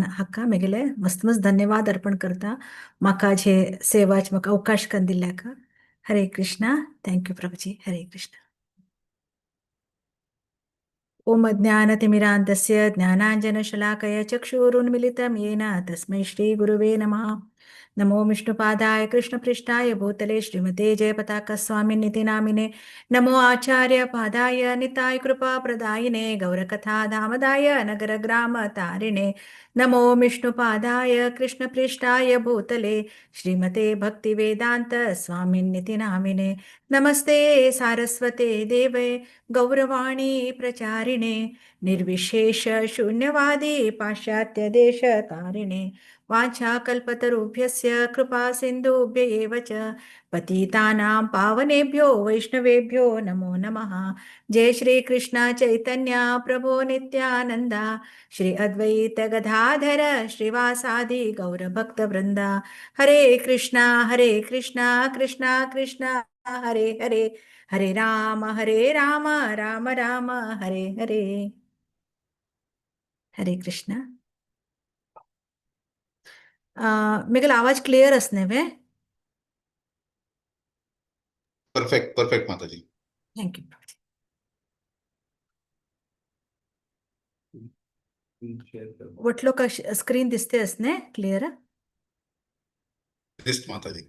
म्हण हाका मेगेले मस्त मस्त धन्यवाद अर्पण करता म्हाका जे सेवाच म्हाका अवकाश करून दिल्ल्याक. हरे Krishna. Thank you Prabhuji. Hare Krishna. ॐ अज्ञानतिमिरान्धस्य ज्ञानाञ्जनशलाकया चक्षुरुन्मिलितं येन तस्मै श्रीगुरुवे नमः. नमो विष्णुपादाय कृष्णपृष्ठाय भूतले श्रीमते जयपताकस्वामिनिति नामिने. नमो आचार्य पादाय निताय कृपा प्रदायिने गौरकथा धामदाय नगरग्राम तारिणे. नमो विष्णुपादाय कृष्णपृष्ठाय भूतले श्रीमते भक्तिवेदांत स्वामिनिति नामिने. नमस्ते सारस्वते देवे गौरवाणी प्रचारिणे निर्विशेष शून्यवादी पाश्चात्य देश तारिणे. वाञ्छाकल्पतरुभ्यश्च कृपा सिन्धुभ्य एव च पतितानां पावनेभ्यो वैष्णवेभ्यो नमो नमः. जय श्री कृष्ण चैतन्य प्रभो नित्यानंदा श्री अद्वैत गदाधर श्रीवासादि गौरभक्तवृंद. हरे कृष्णा कृष्णा कृष्णा हरे हरे, हरे राम राम राम हरे हरे. हरे कृष्णा. मेगेलो आवाज क्लियर आस न्ही? परफेक्ट, परफेक्ट माताजी. Thank you. वटलो का स्क्रीन दिसते असने क्लिअर? दिस्त माताजी.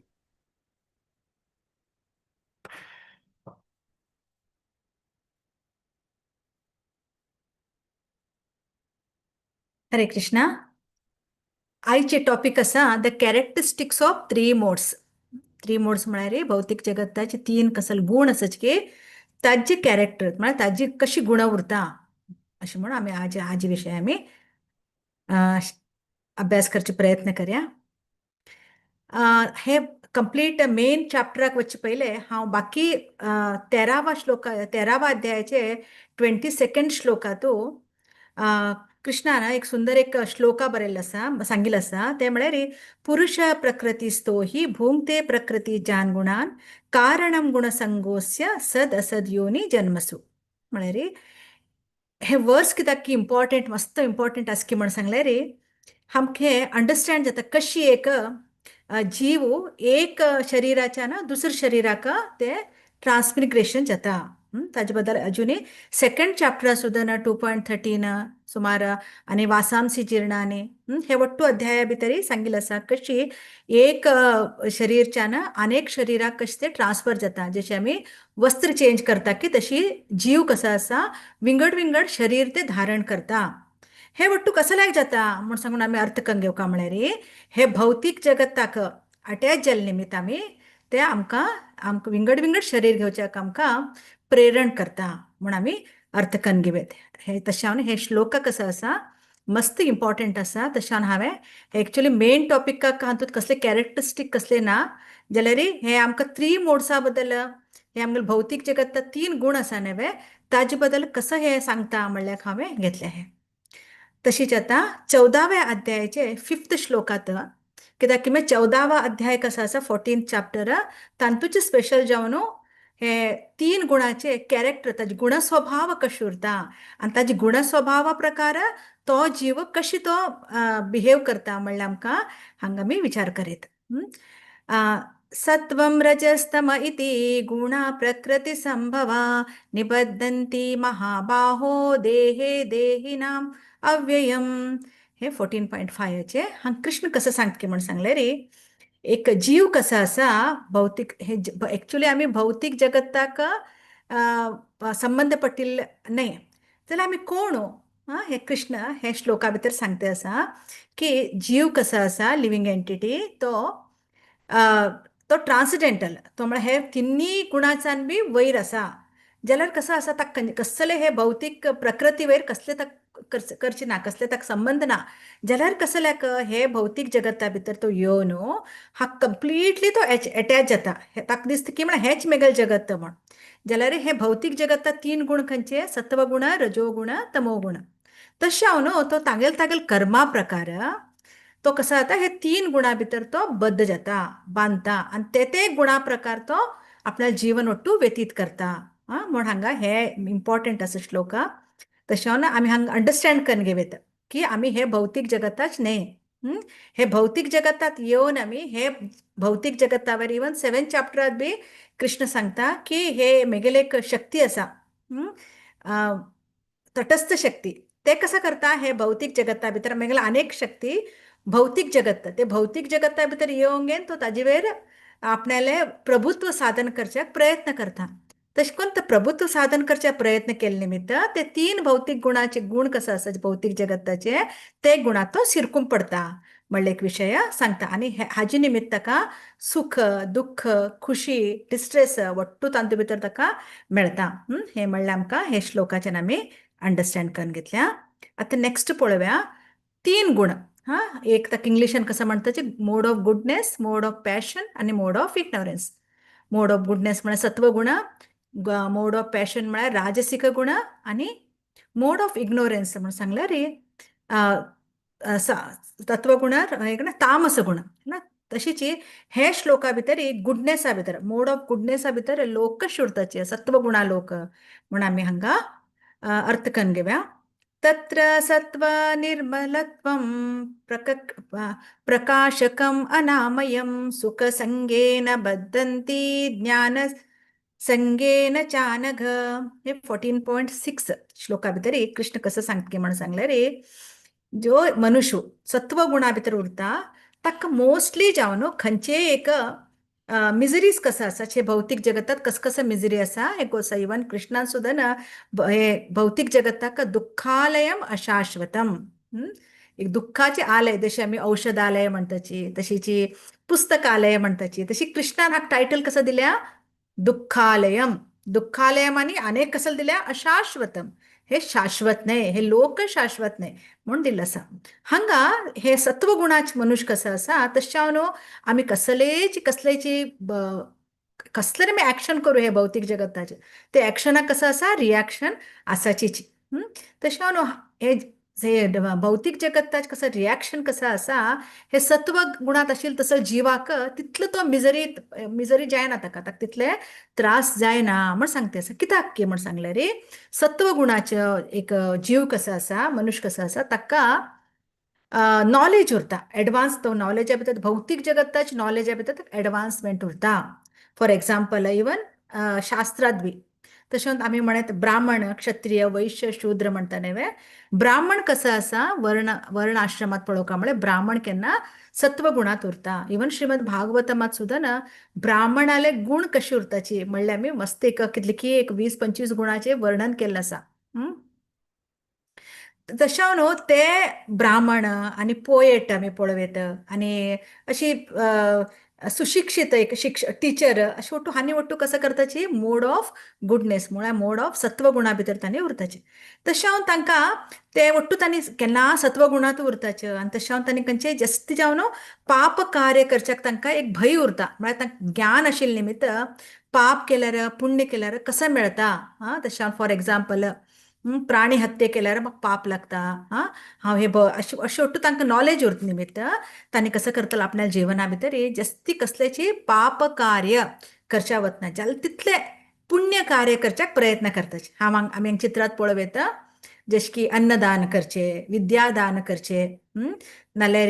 हरे कृष्णा. आयचे टॉपिक आसा the characteristics of three modes. Three modes म्हळ्यार भौतीक जगताचे तीन कसले गुण आसात की ताजे कॅरेक्टर म्हळ्यार ताजी कशी गुणां उरता अशें म्हणून आमी आज हाजे विशय आमी अभ्यास करचे प्रयत्न करया. हे कंप्लीट मेन चॅप्टराक वचचे पयले हांव बाकी 13वा श्लोक, 13वा अध्यायाचे 22nd श्लोकांतू कृष्णान एक सुंदर एक श्लोका बरयल्लो आसा, सांगिल्लो आसा. तें म्हळ्यार पुरुष प्रकृतिस्थो हि भुङ्क्ते प्रकृती जान गुणान कारणम गुणसंगोस्य सद असद योनी जन्मसु. म्हळ्यार हे वर्स कित्याक की इम्पॉर्टंट, मस्त इम्पॉर्टंट आसा की म्हण सांगल्यार आमकां अंडरस्टँड जाता कशी एक जीव एक शरीराच्यान दुसऱ्या शरीराक ते ट्रान्समिग्रेशन जाता. ताजे बद्दल अजुनूय सेकंड चॅप्टर सुद्दां 2.13 सुमार आनी वासांसी जीर्णानी हे वट्टू अध्याया भितरय सांगिल्लें आसा कशी एक शरीरच्यान अनेक शरीराक कशें ते ट्रान्सफर जाता. जशें आमी वस्त्र चेंज करता की तशी जीव कसो आसा विंगड विंगड शरीर ते धारण करता. हे वट्टू कसो लायक जाता म्हूण सांगून आमी अर्थ करून घेवका म्हळ्यार हे भौतीक जगताक अटॅच जाल्ले निमित्त आमी ते आमकां आमकां विंगड विंगड शरीर घेवच्याक आमकां प्रेरण करता म्हूण आमी अर्थ करून घेवया. हे तशें हांव हे श्लोक कसो आसा मस्त इम्पॉर्टंट आसा. तशें हांवें एक्चुअली मेन टॉपिकाक हातूंत कसले कॅरेक्टरिस्टीक कसले ना जाल्यार हे आमकां थ्री मोड्सा बद्दल हे आमगेले भौतीक जगत तीन गुण आसा न्हय ताजे बद्दल कसो हे सांगता म्हणल्यार हांवें घेतलें हें. तशीच आतां 14व्या अध्यायाचे 5th श्लोकांत कित्याक की मागीर 14वा अध्याय कसो आसा 14th chapter तातूंच स्पेशल जावन हे तीन गुणाचे कॅरेक्टर ताजे गुणस्वभाव कशें उरता आनी ताजे गुणस्वभावा प्रकार तो जीव कशी तो बिहेव करता म्हणल्यार आमकां हांगा आमी विचार करीत. सत्वं रजस्तम इति गुणा प्रकृती संभवा निबद्धंती महाबाहो देहे देहिनाम अव्ययम. हे 14.5 हांगा कृष्ण कसं सांगता की म्हण सांगलें रे एक जीव कसा आसा भौतीक हे एक्चुअली आमी भौतीक जगताक संबंद पटिल्ले न्हय जाल्यार आमी कोण हे कृष्ण हे श्लोका भितर सांगते आसा की जीव कसो आसा लिव्हिंग एंटिटी तो तो ट्रान्सडेंटल तो म्हळ्यार हे तिन्ही गुणांच्यान बी वयर आसा जाल्यार कसो आसा ताका कसले हे भौतीक प्रकृती वयर कसले ताका करचे ना, कसले ताका संबंद ना जाल्यार कसल्याक हे भौतीक जगता भितर तो येवन हा कंप्लिटली तो एटॅच जाता. ताका दिसता की म्हळ्यार हेच मेगेलें जगत म्हण जाल्यार हे भौतीक जगता तीन गुण खंयचे सत्वगुण रजोगुण तमोगुण. तशें हांव न्हू तो तागेल तागेल कर्मा प्रकार तो कसो जाता हे तीन गुणा भितर तो बद्ध जाता बांदता आनी ते ते गुणा प्रकार तो आपल्या जीवन ಒಟ್ಟು व्यतीत करता. म्हूण हांगा हे इम्पॉर्टंट आसा श्लोक. तशें हांव आमी हांगा अंडरस्टँड करून घेवया की आमी हे भौतीक जगताच न्हय. हे भौतीक जगतात येवन आमी हे भौतीक जगतावर इवन सेवन चॅप्टरात बी कृष्ण सांगता की हे मेगेले एक शक्ती आसा, तटस्थ शक्ती. ते कसं करता? हे भौतीक जगता भितर मेगेले अनेक शक्ती भौतीक जगत, ते भौतीक जगता भितर येवंक तो ताजे वयर आपणाले प्रभुत्व साधन करच्याक प्रयत्न करता. तशें करून ते प्रभुत्व साधन करच्या प्रयत्न केले निमित्त ते तीन भौतीक गुणाचे गुण कसो आसा भौतीक जगताचे ते गुणात तो शिरकून पडता म्हणले एक विशय सांगता. आनी हाजे निमित्त ताका सुख, दुःख, खुशी, डिस्ट्रेस वट्टू तांतू भितर ताका मेळटा. हे म्हणल्यार आमकां हे श्लोकाच्यान आमी अंडरस्टँड करून घेतल्या. आतां नेक्स्ट पळोवया तीन गुण. हा, एक ताका इंग्लिशान कसं म्हणटाचे mode of goodness, mode of passion आनी mode of ignorance. Mode of goodness म्हळ्यार सत्वगुण, मोड ऑफ पॅशन म्हळ्यार राजसिक गुण आनी मोड ऑफ इग्नोरन्स म्हणून सांगल्यार रे तत्वगुण एक ना तामस गुण ना. तशीच हे श्लोका भितर एक गुडनेसा भितर, मोड ऑफ गुडनेसा भितर लोक उरताचे सत्वगुणा लोक म्हूण आमी हांगा अर्थ करून घेवया. तत्र सत्व निर्मलत्वं प्रकाशकम् अनामयं सुखसङ्गेन बध्नन्ति ज्ञान संगेन चानघ. हे 14.6 श्लोका भितर कृष्ण कसं सांगता म्हणून सांगले रे, जो मनुष्य सत्वगुणा भितर उरता ताका मोस्टली जावन खंयचेय एक मिजरीज कसं आसा, हे भौतीक जगतात कस कसं मिजरी आसा हे गोसा. इवन कृष्णान सुद्दां ना हे भौतीक जगताक दुःखालयम अशाश्वतम, एक दुःखाचे आलय, जशें आमी औषधालय म्हणटाची तशीची पुस्तकालय म्हणटाची, तशी कृष्णान हाका टायटल कसं दिल्या? दुःखालयम. दुःखालयम आणि अनेक कसं दिल्या? अशाश्वतम, हे शाश्वत न्हय, हे लोक शाश्वत न्हय म्हूण दिल्लें आसा. हांगा हे सत्वगुणाचे मनुष्य कसो आसा तशें न्हू आमी कसलेच कसलेची कसले आमी एक्शन करूं हे भौतीक जगताचे ते एक्शनाक कसं आसा रिएक्शन आसाचीच. तशें न्हू हे हे भौतीक जगताचे कसं रिएक्शन कसं आसा हे सत्व गुणात आशिल्ले तसो जिवाक तितलो तो मिजरी मिजरी जायना, ताका ताका तितले त्रास जायना म्हण सांगता आसा. कित्याक की म्हण सांगलें रे, सत्व गुणाचे एक जीव कसो आसा, मनुष्य कसो आसा, ताका नॉलेज उरता एडवान्स, तो नॉलेजा भितर भौतीक जगताचे नॉलेजा भितर एडवान्समेंट उरता. फॉर एक्झाम्पल इवन शास्त्रात बी तशें आमी म्हणत ब्राह्मण, क्षत्रिय, वैश्य, शूद्र म्हणटा न्हय. ब्राह्मण कसो आसा वर्ण वर्ण आश्रमात पळोवका म्हळ्यार ब्राह्मण केन्ना सत्वगुणात उरता. इवन श्रीमद भागवतमात सुद्दां ना ब्राह्मणाले गुण कशे उरताची म्हणल्यार आमी मस्त एक कितले की एक 20-25 गुणाचें वर्णन केल्लें आसा. तशें न्हू ते ब्राह्मण आनी पोएट आमी पळोवं आनी अशी सुशिक्षीत एक शिक्ष टिचर अशें ಒಟ್ಟು हानी ಒಟ್ಟು कसं करताची मोड ऑफ गुडनेस म्हळ्यार मोड ऑफ सत्वगुणा भितर तांणी उरताची. तशें हांव तांकां ते ಒಟ್ಟು तांणी केन्ना सत्वगुणांत उरताचे आनी तशें हांव तांणी खंयचेय जास्त जावन पाप कार्य करच्याक तांकां एक भंय उरता. म्हळ्यार तांकां ज्ञान आशिल्ले निमित्त पाप केल्यार पुण्य केल्यार कसं मेळता. आं, तशें हांव फॉर एग्जाम्पल प्राणी हत्ये केल्यार म्हाका पाप लागता. आं, हांव हे अशें अशें ಒಟ್ಟು तांकां नॉलेज उरता निमित्त तांणी कसं करतलो आपल्या जिवना भितर जास्ती कसल्याची पाप कार्य करच्या वतना जाल्यार तितले पुण्य कार्य करच्याक प्रयत्न करताचे. हांव आमी चित्रांत पळोवं येता जशें की अन्नदान करचें, विद्यादान करचें, नाल्यार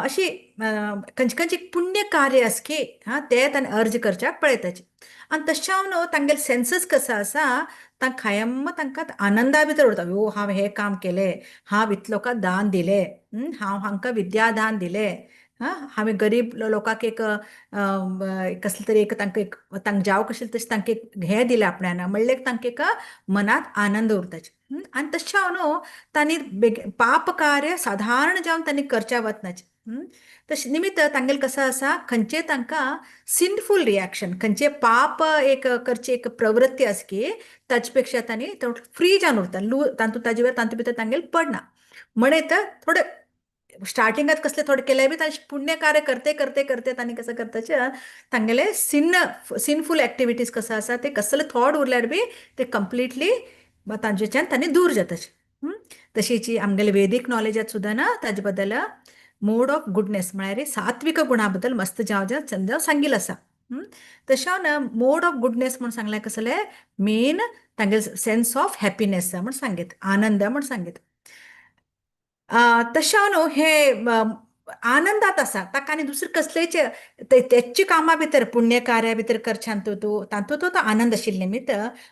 अशी खंयचे खंयचे पुण्य कार्य आसा की हा ते तांणी अर्ज करच्याक पळयताचे. आनी तशें हांव न्हू तांगेले सेन्सस कसो आसा तांकां कायम तांकां आनंदा भितर उरता. यो हांव हें काम केलें, हांव इतलो लोकांक दान दिलें, हांव हांकां विद्यादान दिलें, हांवें गरीब लोकांक एक कसलें तरी एक तांकां एक तांकां जावं कशें तशें तांकां एक हें दिलें आपणान म्हणलें तांकां एक मनांत आनंद उरताचे. आनी तशें हांव न्हू तांणी बेग पाप कार्य साधारण जावन तांणी करच्या वतनाचें. तशें निमित्त तांगेलें कसो आसा खंयचें तांकां सिनफूल रिएक्शन खंयचें पाप एक करचें एक प्रवृत्ती आसा की ताचे पेक्षा तांणी फ्री जावन उरता लू तातूंत ताजे वेळ तातूंत भितर तांगेलें पडना. म्हणत थोडे स्टार्टिंगात कसले थोडे केले बी तांचे पुण्य कार्य करते करते करते तांणी कसं करताचे तांगेले सिनफूल एक्टिविटीज कसो आसा ते कसले थॉट उरल्यार बी ते कंप्लिटली तांचेच्यान तांणी दूर जाताचे. तशीच आमगेले वेदीक नॉलेजात सुद्दां ना ताजे बद्दल मोड ऑफ गुडनेस म्हळ्यार सात्विक गुणा बद्दल मस्त जावं जावं चंद सांगिल्लें आसा. तशें हांव ना मोड ऑफ गुडनेस म्हूण सांगलें कसलें मेन तांगेले सेन्स ऑफ हॅपिनेस म्हूण सांगीत, आनंद म्हूण सांगीत. तशें न्हू हे आनंदात आसा, ताका आनी दुसरें कसलेच तेची कामां भितर पुण्य कार्या भितर करच्यान तूं तातूंत तो आनंद आशिल्ले निमित्त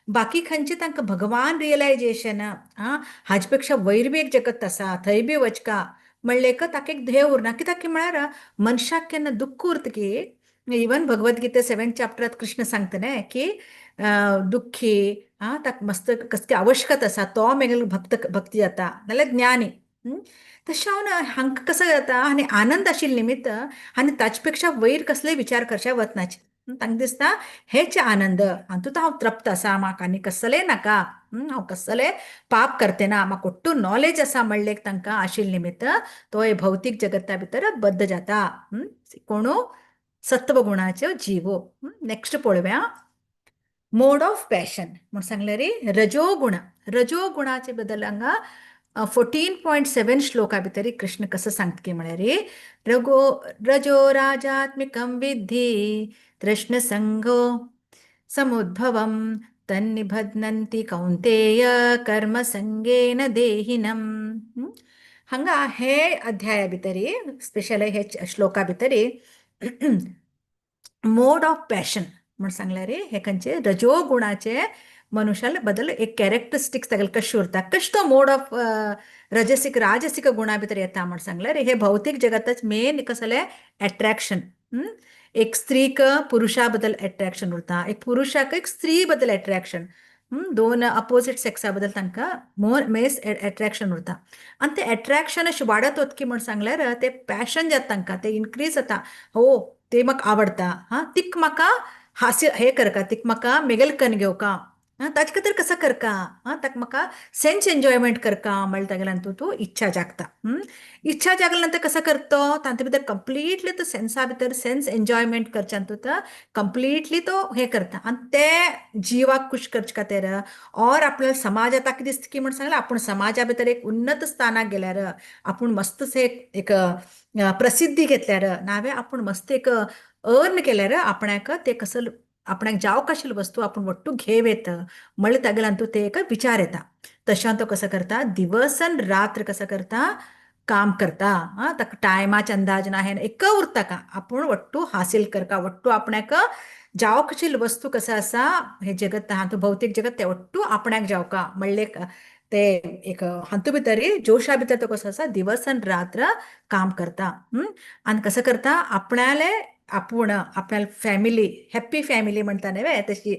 बाकी खंयचे तांकां भगवान रियलायजेशन आं हाजे पेक्षा वयर बी एक जगत आसा थंय बी वचका म्हणलें ताका एक ध्येय उरना. कित्याक म्हळ्यार मनशाक केन्ना दुख्ख उरता की इवन भगवद्गीते सेवेंथ चॅप्टरात कृष्ण सांगता न्ही की दुख्खी आं ताका मस्त कसली आवश्यकता आसा तो मागीर भक्त भक्ती जाता नाल्यार ज्ञानी. तशें हांव हांकां कसो जाता आनी आनंद आशिल्ले निमित्त आनी ताचे पेक्षा वयर कसलेय विचार करचे वचनाचे. तांकां दिसता हेच आनंद, हातूंत हांव तृप्त आसा, म्हाका आनी कसलें नाका, हांव कसलें पाप करते ना, म्हाका ഒट्टू नॉलेज आसा म्हणलें तांकां आशिल्ले निमित्त तो हे भौतीक जगता भितर बद्ध जाता. कोणू सत्वगुणाचो जीवो. नेक्स्ट पळोवया मोड ऑफ पॅशन म्हूण सांगलें रे रजोगुण. रजोगुणाचे बद्दल हांगा 14.7 श्लोका भितर कृष्ण कसो सांगता की म्हळ्यार रगो रजो राजात्मिकं विद्धि तृष्णसङ्गो समुद्भवं तन्निबध्नन्ति कौन्तेय कर्मसङ्गेन देहिनम. हांगा हे अध्याया भितर स्पेशली हे श्लोका भितर मोड ऑफ पॅशन म्हूण सांगलें रे हे खंयचे रजोगुणाचे मनुष्याले बद्दल एक कॅरेक्टरिस्टिक्स तागेले कशें उरता, कशें तो मोड ऑफ रजसिक राजसिक गुणा भितर येता म्हूण सांगलें रे. हे भौतीक जगताच मेन कसलें एट्रॅक्शन. एक स्त्रीक पुरुषा बद्दल एट्रॅक्शन उरता, एक पुरुषाक एक स्त्री बद्दल एट्रॅक्शन, दोन अपोजीट सेक्सा बद्दल तांकां मोर मेस एट्रॅक्शन उरता. आनी ते एट्रॅक्शन अशें वाडत वतकी म्हूण सांगल्यार ते पॅशन जाता तांकां, ते इनक्रीज जाता. हो ते म्हाका आवडटा, हां तिक म्हाका हास्य हे करका, तिक म्हाका मेगेल कन्न घेवका, ताचे खातीर कसो करका, आं ताका म्हाका सेन्स एन्जॉयमेंट करका म्हणल्यार तागेल्यान तूं तूं इच्छा जागता. इच्छा जागल्या नंतर कसो करता तो तांचे भितर कंप्लिटली तो सेन्सा भितर सेन्स एन्जॉयमेंट करच्यान तूं तो कंप्लिटली तो हें करता आनी ते जिवाक खूश करचे खातीर और आपल्या समाजा ताका दिसता की म्हण सांगलें आपूण समाजा भितर एक उन्नत स्थानाक गेल्यार, आपूण मस्त एक प्रसिद्धी घेतल्यार, नाजाल्यार आपूण मस्त एक अर्न केल्यार आपणाक ते कसं आपणाक जावक आशिल्ली वस्तू आपूण वट्टू घेव येता म्हणल्यार तागेल्यान तूं ते एक विचार येता. तशें तो कसो करता दिवस आनी रात्र कसो करता काम करता. आं ताका टायमाचे अंदाज ना हें एक उरता का आपूण वट्टू हासील करता, वट्टू आपणाक जावक आशिल्ली वस्तू कसो आसा हें जगत हातूंत भौतीक जगत तें वट्टू आपणाक जावका म्हणलें ते एक हातूंत भितर जोशा भितर तो कसो आसा दिवस आनी रात्र काम करता. आनी कसो करता आपणाले आपूण आपणाले फॅमिली हॅप्पी फॅमिली म्हणटा न्ही तशी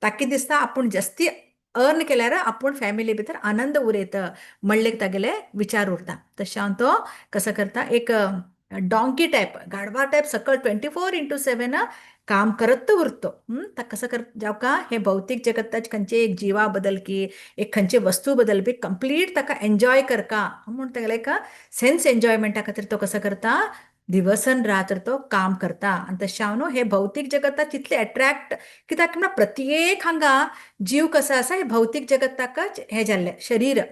ताका दिसता आपूण जास्ती अर्न केल्यार आपूण फॅमिली भितर आनंद उरयता म्हणले तागेले विचार उरता. तशें हांव तो कसो करता एक डॉंकी टायप गाडवा टायप सकळ 24x7 काम करत उरतो. ताका कसो कर जावका हे भौतीक जगताच खंयचे एक जिवा बदल की एक खंयचे वस्तू बदल बी कंप्लीट ताका एन्जॉय करका म्हूण तागेले एक सेन्स एन्जॉयमेंटा खातीर तो कसो करता दिवसन रात्र तो काम करता. आनी तशें हांव न्हू हे भौतीक जगताक तितले एट्रॅक्ट कित्याक म्हणल्यार प्रत्येक हांगा जीव कसो आसा हे भौतीक जगताकच हें जाल्लें शरीर.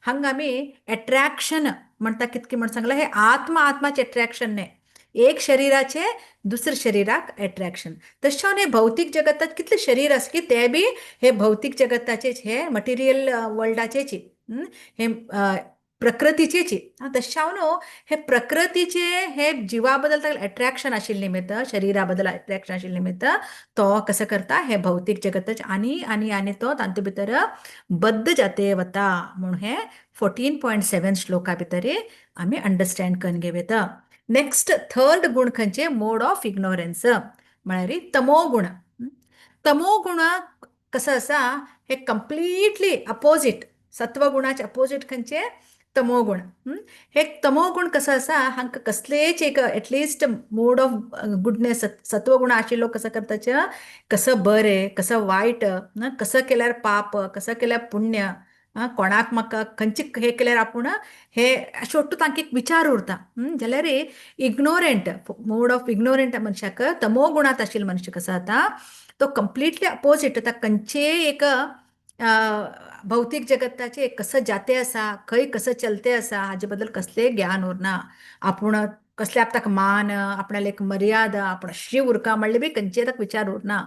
हांगा आमी एट्रॅक्शन म्हणटा कितकें म्हण सांगलां हे आत्मा आत्माचें एट्रॅक्शन न्ही, एक शरीराचें दुसऱ्या शरीराक एट्रॅक्शन. तशें हांव हे भौतीक जगतात कितलें शरीर आसा की तें बी हे भौतीक जगताचेच हे मटिरियल वर्ल्डाचेच हे प्रकृतीचेच. तशें हांव न्हू हे प्रकृतीचे हे जिवा बद्दल ताका एट्रॅक्शन आशिल्लें निमित्त शरीरा बद्दल एट्रॅक्शन आशिल्लें निमित्त तो कसो करता हे भौतीक जगताच आनी आनी आनी तो तातूंत भितर बद्द जाते वता म्हूण हे 14.7 श्लोका भितर आमी अंडरस्टँड करून घेवं येता. नेक्स्ट थर्ड गुण खंयचे मोड ऑफ इग्नोरन्स म्हळ्यार तमो गुण. तमो गुण कसो आसा हे कंप्लिटली अपोजीट सत्वगुणाचे अपोजीट खंयचे तमोगुण. हे तमोगुण कसो आसा हांकां कसलेच एक at least mode of goodness सत्वगुण आशिल्लो कसो करता कसो बरें कसो वायट कसो केल्यार पाप कसो केल्यार पुण्य कोणाक म्हाका खंयचे हें केल्यार आपूण हे अशें तांकां एक विचार उरता. जाल्यार इग्नोरंट मोड ऑफ इग्नोरंट मनशाक तमो गुणांत आशिल्लो मनुष्य कसो जाता तो कंप्लिटली अपोजीट ताका खंयचेय एक भौतीक जगताचे कसं जाते आसा खंय कसं चलते आसा हाजे बद्दल कसलें ज्ञान उरना. आपूण कसले ताका मान आपणाले एक मर्यादा आपूण अशी उरका म्हणलें बी खंयचे ताका विचार उरना.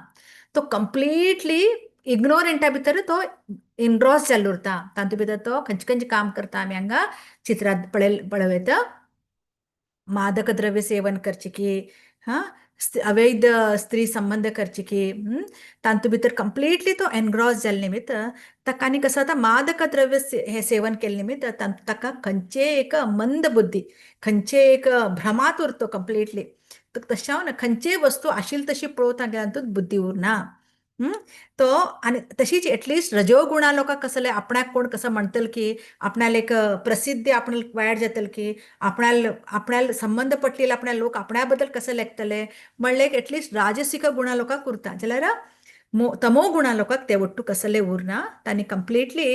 तो कंप्लिटली इग्नोरंटा भितर तो इनग्रॉस जाल्लो उरता, तातूंत भितर तो खंयचे खंयचे काम करता आमी हांगा चित्रांत पळयता. मादक द्रव्य सेवन करचे की, हां, अवैध स्त्री संबंध करचे की, तातूंत भितर कंप्लिटली तो एनग्रॉस जाल्ले निमित्त ताका आनी कसो जाता, मादक द्रव्य हे सेवन केल्ले निमित्त ताका खंयचे एक मंद बुद्धी, खंयचे एक भ्रमात उरतो कंप्लिटली. तशें हांव ना, खंयचेय वस्तू आशिल्ली तशी पळोवता तातूंत बुद्धी उरना. तो आनी तशीच एटलिस्ट रजोगुणा लोकांक कसले आपणाक कोण कसो म्हणटल की आपणाले एक प्रसिद्धी आपणाक वायट जातल की आपणाल आपणाल संबंद पडलेले आपणा लोक आपणा बद्दल कसं लेखतले म्हणले एटलिस्ट राजसिक गुणा लोकांक उरता. जाल्यार तमो गुणा लोकांक ते ಒಟ್ಟು कसले उरना, तांणी कंप्लिटली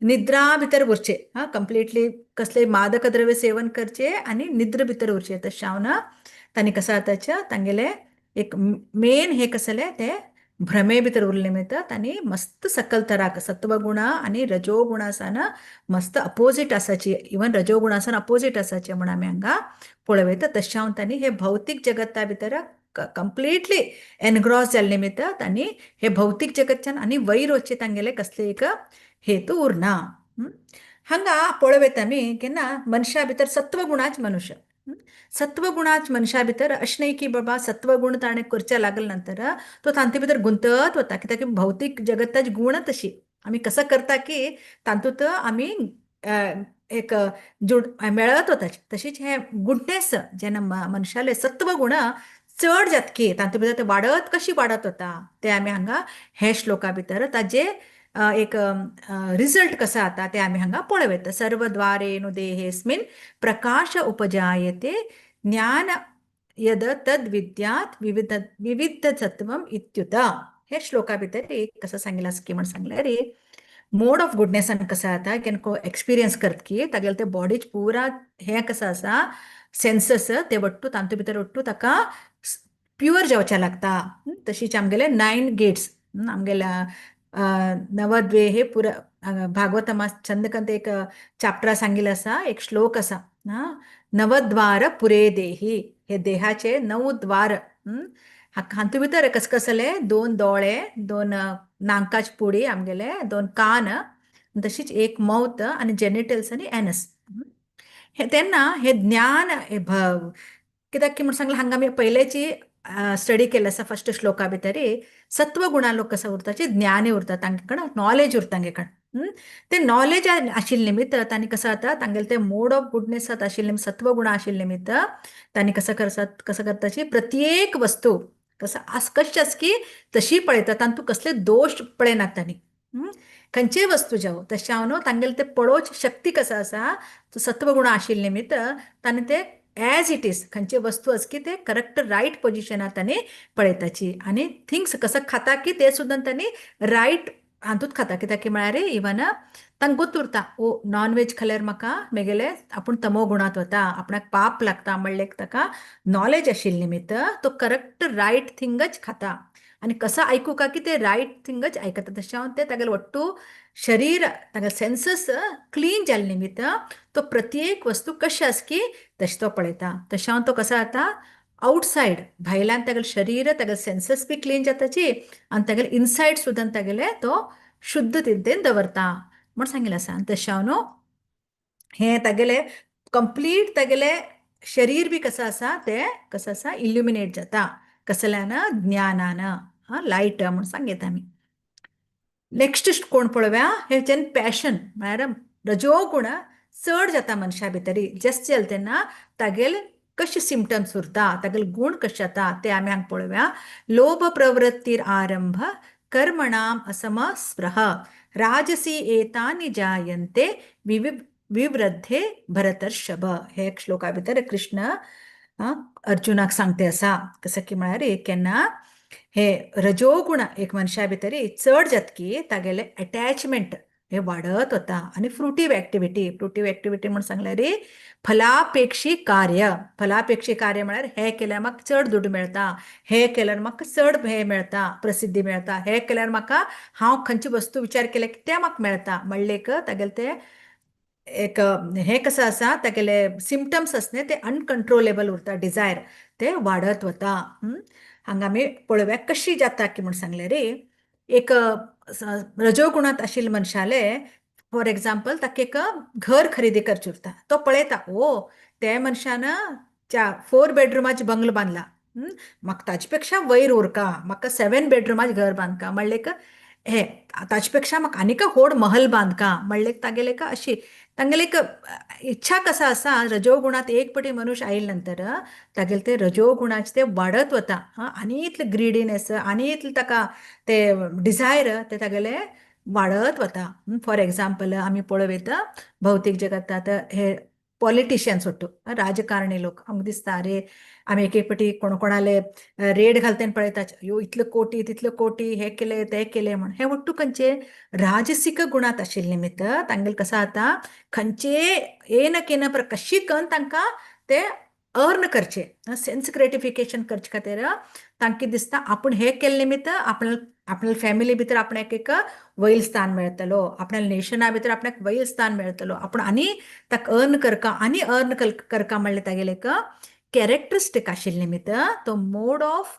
निद्रा भितर उरचे, हां, कंप्लिटली कसले मादक द्रव्य सेवन करचे आनी निद्र भितर उरचे. तशें हांव ना, तांणी कसं जाताचे तांगेले एक मेन हे कसले ते भ्रमे भितर उरले निमित्त तांणी मस्त सकल तराक सत्वगुणा आनी रजोगुणासान मस्त अपोजीट आसाची, इवन रजोगुणासान अपोजीट आसाचे म्हूण आमी हांगा पळोवं. तशें हांव तांणी हे भौतीक जगता भितर कंप्लिटली एनग्रॉस जाल्ले निमित्त तांणी हे भौतीक जगतच्यान आनी वयर वचचे तांगेले कसले एक हेतू उरना. हांगा पळोवं आमी केन्ना मनशा भितर सत्वगुणाच मनुष्य, सत्वगुणाच मनशा भितर अशें न्हय की बाबा सत्वगुण ताणें करचे लागले नंतर तो तांचे भितर गुंतत वता, कित्याक की भौतीक जगताची गुण तशी आमी कसं करता की तातूंत आमी एक जुड मेळत वता. तशीच हे गुडनेस जेन्ना मनशाले सत्वगुण चड जातकी तातूंत भितर ते वाडत कशी वाडत वता ते आमी हांगा हे श्लोका भितर ताजे एक रिजल्ट कसो जाता ते आमी हांगा पळोवं. सर्वद्वारेणु देहेस्मिन् प्रकाश उपजायते ज्ञान यद तद विद्यात विविध विविध सत्वम इत्युत. हे श्लोका भितर एक कसं सांगितलं की म्हण सांगलें रे, मोड ऑफ गुडनेसान कसं जाता केन्ना एक्सपिरियन्स करत की तागेले ते बॉडीच पुरा हें कसं आसा सेन्सस ते वट्टू तातूंत भितर वट्टू ताका प्युअर जावचें लागता. तशीच आमगेले 9 गेट्स आमगेल्या नवद्वे हे पुरा भागवतमा छंदकंत एक चॅप्टर सांगिल्लें आसा, एक श्लोक आसा, नवद्वार पुरे देही, हे देहाचे 9 द्वार. हातूंत भितर कस कसले 2 दोळे, 2 नाकाची पुडी आमगेले, 2 कान, तशीच एक मौत आनी जेनिटल्स आनी एनस. हे तेन्ना हे ज्ञान हे कित्याक की म्हूण सांगलें हांगा आमी पयलेची स्टडी केल्ले आसा फर्स्ट श्लोका भितर सत्वगुणा लोक कसो उरता ज्ञानी उरता, तांचे कडेन नॉलेज उरता तांगे कडेन. ते नॉलेज आशिल्ले निमित्त तांणी कसं जाता तांगेले ते मोड ऑफ गुडनेस आशिल्ले निमित्त सत्वगुण आशिल्ले निमित्त तांणी कसं करतात कसं करताची प्रत्येक वस्तू कसं आस कशी आस की तशी पळयता, तातूंत कसले दोश पळयनात तांणी. खंयचीय वस्तू जावं तशें हांव न्हू तांगेले ते पळोवची शक्ती कसो आसा तो सत्वगुण आशिल्ले निमित्त तांणी ते एज it is खंयची वस्तू आसा की ते करेक्ट रायट पोजिशनात तांणी पळयताची आनी थिंग्स कसं खाता की ते सुद्दां तांणी रायट हातूंत खाता. कित्याक की म्हळ्यार इवन तांकां गोत उरता ओ नॉन वेज खाल्यार म्हाका मेगेले आपूण तमो गुणांत वता, आपणाक पाप लागता म्हणलें ताका नॉलेज आशिल्ले निमित्त तो करेक्ट रायट थिंगच खाता आनी कसो आयकूंक की ते रायट थिंगच आयकता. तशें हांव ते तागेले वट्टू शरीर तागेले सेन्सस क्लीन जाल्ले निमित्त तो प्रत्येक वस्तू कशी आसा की तशें तो पळयता. तशें हांव तो कसो जाता आउटसायड भायल्यान तागेलें शरीर तागेले सेन्सस बी क्लीन जाताची आनी तागेले इनसायड सुद्दां तागेले तो शुद्ध तितेन दवरता म्हूण सांगिल्लें आसा. आनी तशें हांव न्हू हें तागेले कंप्लीट तागेले शरीर बी कसं आसा ते कसं आसा इल्युमिनेट जाता कसल्यान ज्ञानान, हां, लायट म्हूण सांगता आमी. नेक्स्ट कोण पळोवया हे जेन्ना पॅशन म्हळ्यार रजोगुण चड जाता मनशा भितरी जस्ट जालें तेन्ना तागेले कशे सिमटम्स उरता तागेले गुण कशे जाता ते आमी हांगा पळोवया. लोभ प्रवृत्तीर आरंभ कर्मणाम असमस्पृह राजसी एतानि जायन्ते विवृद्धे भरतर्षभ. हे एक श्लोका भितर कृष्ण अर्जुनाक सांगते आसा कसं की म्हळ्यार एक केन्ना हे रजोगुण एक मनशा भितरी चड जातकी तागेले अटॅचमेंट हे वाडत वता आनी फ्रुटीव एक्टिविटी, फ्रुटीव एक्टिविटी म्हूण सांगल्यार फलापेक्षी कार्य, फलापेक्षी कार्य म्हळ्यार हे केल्यार म्हाका चड दुडू मेळटा, हे केल्यार म्हाका चड हे मेळटा, प्रसिद्धी मेळटा, हे केल्यार म्हाका हांव खंयची वस्तू विचार केल्या की तें म्हाका मेळटा म्हणलें एक तागेलें ते एक हें कसं आसा तागेले सिमटम्स आसा न्ही ते अनकंट्रोलेबल उरता, डिजायर ते वाडत वता. हांगा आमी पळोवया कशी जाता की म्हूण सांगलें रे. एक रजोगुणांत आशिल्ले मनशाले, फॉर एग्जाम्पल, ताका एक घर खरेदी करचें उरता. तो पळयता, ओ ते मनशान 4 बेडरुमाचें बंगलो बांदला, म्हाका ताजे पेक्षा वयर उरका, म्हाका 7 बेडरुमाचें घर बांदका, म्हणलें एक हे ताजे पेक्षा म्हाका आनीक व्हड महल बांदका, म्हणलें तागेलें एक अशी तांगेले एक इच्छा कसा आसा. रजोगुणांत एक पटी मनुष्य आयले नंतर तागेले ते रजोगुणाचे ते वाडत वता आनी इतले ग्रिडीनेस आनी इतले ताका ते डिझायर ते तागेले वाडत वता. फॉर एग्जाम्पल आमी पळोवं भौतीक जगतात हे पॉलिटिशियन्स ಒಟ್ಟು राजकारणी लोक, आमकां दिसता अरे आमी एक एक पटी कोण कोणाले रेड घालते पळयता, अयो इतले कोटी तितले कोटी हे केले ते केले म्हण. हे ಒಟ್ಟು खंयचे राजसीक गुणांत आशिल्ले निमित्त तांगेले कसो जाता, खंयचे येन केन कशी कन्न तांकां ते अर्न करचे, सेन्स ग्रेटिफिकेशन करचे खातीर तांकां दिसता आपूण हे केल्ले निमित्त आपण आपल्या फॅमिली भितर आपणाक एक वयल स्थान मेळटलो, आपल्या नेशना भितर आपणाक वयल स्थान मेळटलो, आपण आनी ताका अर्न करका आनी अर्न करका म्हणलें तागेलें एक कॅरेक्टरिस्टीक आशिल्ले निमित्त तो मोड ऑफ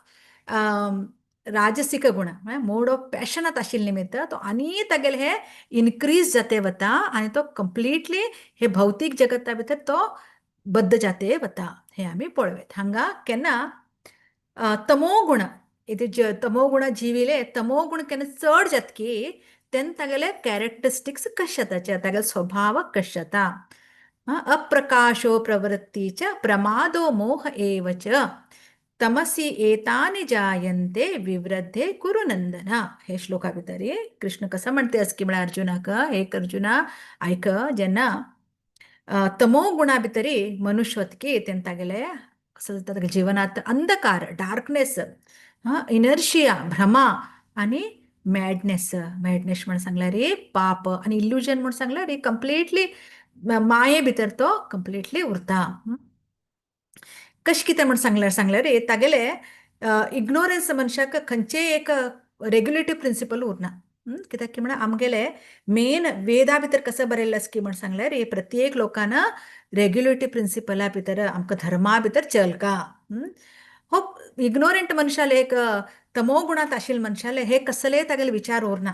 राजसीक गुण म्हळ्यार मोड ऑफ पॅशनात आशिल्ले निमित्त तो आनी तागेले हे इनक्रीज जाते वता आनी तो कंप्लिटली हे भौतीक जगता भितर तो बद्द जाते वता. हे आमी पळोवयत हांगा केन्ना तमो गुण इति तमोगुण जिविले तमोगुण केन्ना चड जातकी तेन्ना तागेले कॅरेक्टरिस्टिक्स कशे जाता, तागेलो स्वभाव कशें जाता. अप्रकाशो प्रवृत्ती च प्रमादो मोह एव च तमसी एतानि जायन्ते विवृद्धे कुरु नंदन. हे श्लोका भितर कृष्ण कसं म्हणते की म्हळ्यार अर्जुनाक, हे अर्जुना आयक, जेन्ना तमो गुणा भितरी मनुष्य वतकी तेन्ना तागेले कसं जाता, तागेल्या जिवनांत अंधकार, डार्कनेस, इनर्शिया, भ्रमा आनी मॅडनेस. मॅडनेस म्हण सांगल्यार रे पाप आनी इल्युजन म्हण सांगल्यार रे कंप्लिटली माये भितर तो कंप्लिटली उरता. कशें कितें म्हण सांगल्यार सांगल्यार रे तागेले इग्नोरन्स मनशाक खंयचेय एक रेग्युलेटीव प्रिंसिपल उरना. कित्याक की म्हळ्यार आमगेले मेन वेदा भितर कसं बरयल्लें आसा की म्हण सांगल्यार रे प्रत्येक लोकांना रेग्युलेटीव प्रिंसिपला भितर आमकां धर्मा भितर चलका. हो इग्नोरंट मनशाले एक तमो गुणांत आशिल्ले मनशाले हे कसले तागेले विचार उरना.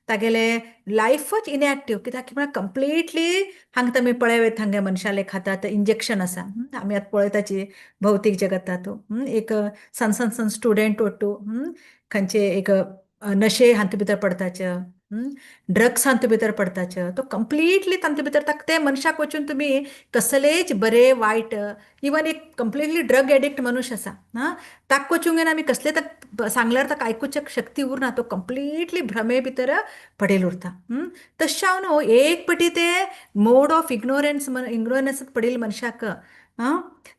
तागेले लायफच इनएक्टीव, कित्याक की म्हळ्यार कंप्लिटली हांगा तुमी पळयत हांगा मनशाले खातात इंजेक्शन आसा. आमी आतां पळयताची भौतीक जगतात एक सन सन सन स्टुडंट ಒಟ್ಟು खंयचे एक नशे हातूंत भितर पडताचे, ड्रग्स हातूंत भितर पडताचे, तो कंप्लिटली तांचे भितर ताका ते मनशाक वचून तुमी कसलेच बरे वायट, इवन एक कंप्लिटली ड्रग एडिक्ट मनुष्य आसा आं ताका वचून आमी कसले ताका सांगल्यार ताका आयकुचे शक्ती उरना, तो कंप्लिटली भ्रमे भितर पडेल उरता. तशें हांव न्हू एक पटी ते मोड ऑफ इग्नोरन्स इग्नोरन्स पडिल्ले मनशाक आं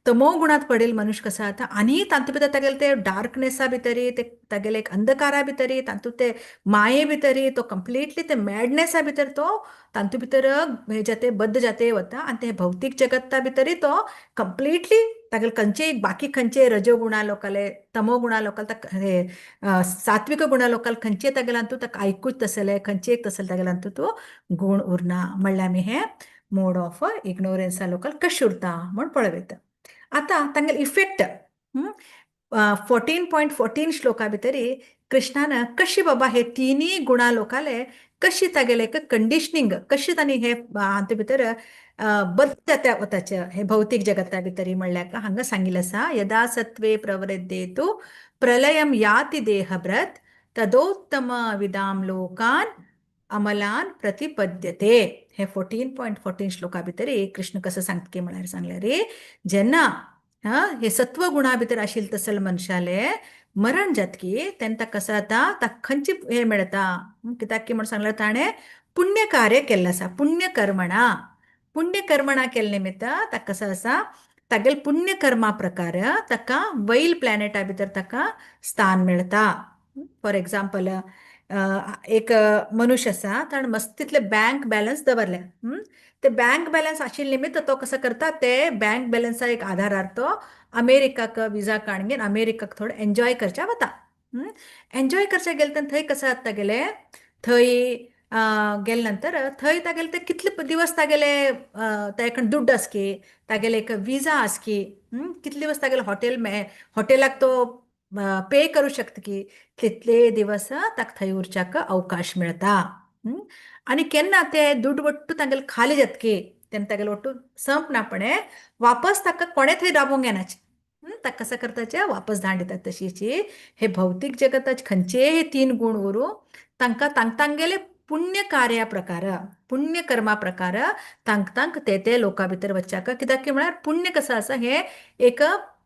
तमो गुणांत पडेल मनुष्य कसो जाता आनी तातूंत भितर तागेले ते डार्कनेसा भितरी ते तागेले एक अंधकारा भितरी तातूंत ते माये भितरी तो कंप्लिटली ते मॅडनेसा भितर तो तातूंत भितर हे जाते बद्द जाते वता आनी ते भौतीक जगत्ता भितरी तो कंप्लिटली तागेले खंयचे बाकी खंयचे रजो गुणा लोकाले तमो गुणा लोकाले ताका हे सात्विक गुणा लोकाले खंयचे तागेले हातूंत ताका आयकूच तसले खंयचे एक तसले तागेले हातूंत तो गुण उरना. म्हणल्यार आमी हे मोड ऑफ इग्नोरन्सा लोकाल कशें उरता म्हूण पळोवयता. आतां तांगेले इफेक्ट 14.14 श्लोका भितरी कृष्णान कशी बाबा हे तिनूय गुणा लोकाले कशी तागेले कंडिशनिंग कशी तांणी हे हातूंत भितर बद्द जाता वताचे हे भौतीक जगता भितरी म्हणल्यार हांगा सांगिल्लें आसा, यदा सत्वे प्रवृद्धे तु प्रलयम याति देहभृत् तदोत्तम विदाम लोकान अमलान प्रतिपद्यते. हे 14.14 श्लोका भितरी कृष्ण कसं सांगता की म्हळ्यार सांगलें रे जेन्ना हे सत्व गुणा भितर आशिल्ले तसले मनशाले मरण जातकी तेन्ना ताका कसं जाता, ताका खंयची हें मेळटा, कित्याक की म्हण सांगलें ताणें पुण्य कार्य केल्लें आसा, पुण्यकर्मणा पुण्यकर्मणा केल्ले निमित्त ताका कसं आसा तागेले पुण्यकर्मा प्रकार ताका वैल प्लॅनेटा भितर ताका स्थान मेळटा. फॉर एग्जाम्पल एक मनुष्य आसा ताणें मस्त तितले बँक बॅलन्स दवरले, ते बँक बॅलन्स आशिल्ले निमित्त तो कसो करता ते बँक बॅलन्सा एक आधारार तो अमेरिकाक विजा काडून घेवन अमेरिकाक थोडो एन्जॉय करच्या वता. एन्जॉय करच्या गेले तेन्ना थंय कसो जाता तागेले थंय गेले नंतर थंय तागेले ते कितले दिवस तागेले ताजे कडेन दुड्ड आसकी तागेले एक विजा आसकी, कितले दिवस तागेले हॉटेल हॉटेलाक तो पे करूं शकता की तितले दिवस ताका थंय उरच्याक अवकाश मेळटा. आनी केन्ना ते दुड वट्टू तांगेले खाली जातकी तेन्ना तागेले वट्टू संपनापणे वापस ताका कोणें थंय राबोवंक येनाचे. ताका कसो करताचे वापस धाड दितात. तशीची हे भौतीक जगताचे खंयचेय तीन गुण उरूं तांकां तांगेले पुण्य कार्या प्रकार पुण्य कर्मा प्रकार तांक तांक ते ते लोकां भितर वच्चाक. कित्याक की म्हळ्यार पुण्य कसं आसा हें एक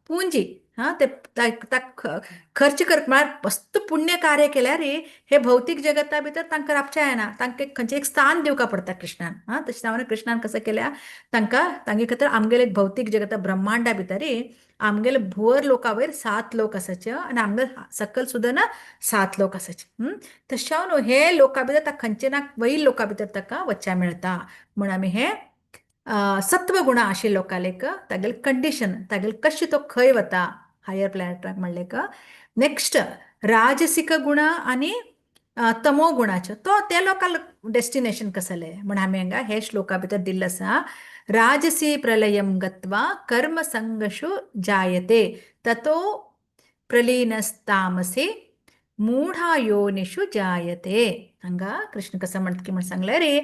पुंजी. हां, ते खर्च कर म्हळ्यार मस्त पुण्य कार्य केल्यार हे भौतीक जगता भितर तांकां राबचें येना, तांकां खंयचें एक स्थान दिवका पडटा कृष्णान. हां, तशें जावन कृष्णान कसं केल्या तांकां तांगे खातीर आमगेले भौतीक जगता ब्रह्मांडा भितर आमगेले भुवर लोका वयर 7 लोक आसाचे आनी आमगेले सकल सुद्दां ना 7 लोक आसाचे. तशें जावन हे लोका भितर ताका खंयचे ना वयर लोका भितर ताका वच्चा मेळटा. म्हूण आमी हे सत्वगुणा आशिल्ले लोकांक तागेले कंडिशन तागेले कशें तो खंय वता हायर प्लॅनेटाक म्हणलें का. नेक्स्ट राजसिक गुण आनी तमो गुणाचो तो ते लोकांक डेस्टिनेशन कसलें म्हण आमी हांगा हे श्लोका भितर दिल्लें आसा. राजसी प्रलयं गत्वा कर्म संगशु जायते ततो प्रलीनस्तामसे मूढा योनिषु जायते. हांगा कृष्ण कसं म्हणटा की म्हण सांगलें रे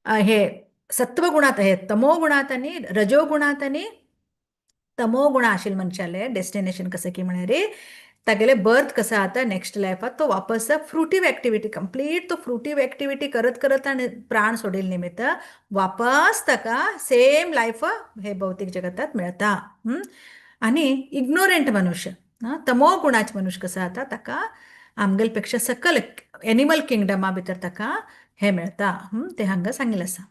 हे सत्वगुणात हे तमो गुणात आनी रजो गुणात आनी तमो गुण आशिल्ले मनशाले डेस्टिनेशन कसं की म्हळ्यार रे तागेले बर्थ कसं जाता नेक्स्ट लायफात तो वापस फ्रुटीव एक्टिविटी कंप्लीट तो फ्रुटीव एक्टिविटी करत करत आनी प्राण सोडिल्ले निमित्त वापस ताका सेम लायफ हे भौतीक जगतात मेळटा. आनी इग्नोरंट मनुष्य तमो गुणाचे मनुष्य कसो जाता ताका आमगेले पेक्षा सकल एनिमल किंगडमा भितर ताका हें मेळटा. तें हांगा सांगिल्लें आसा.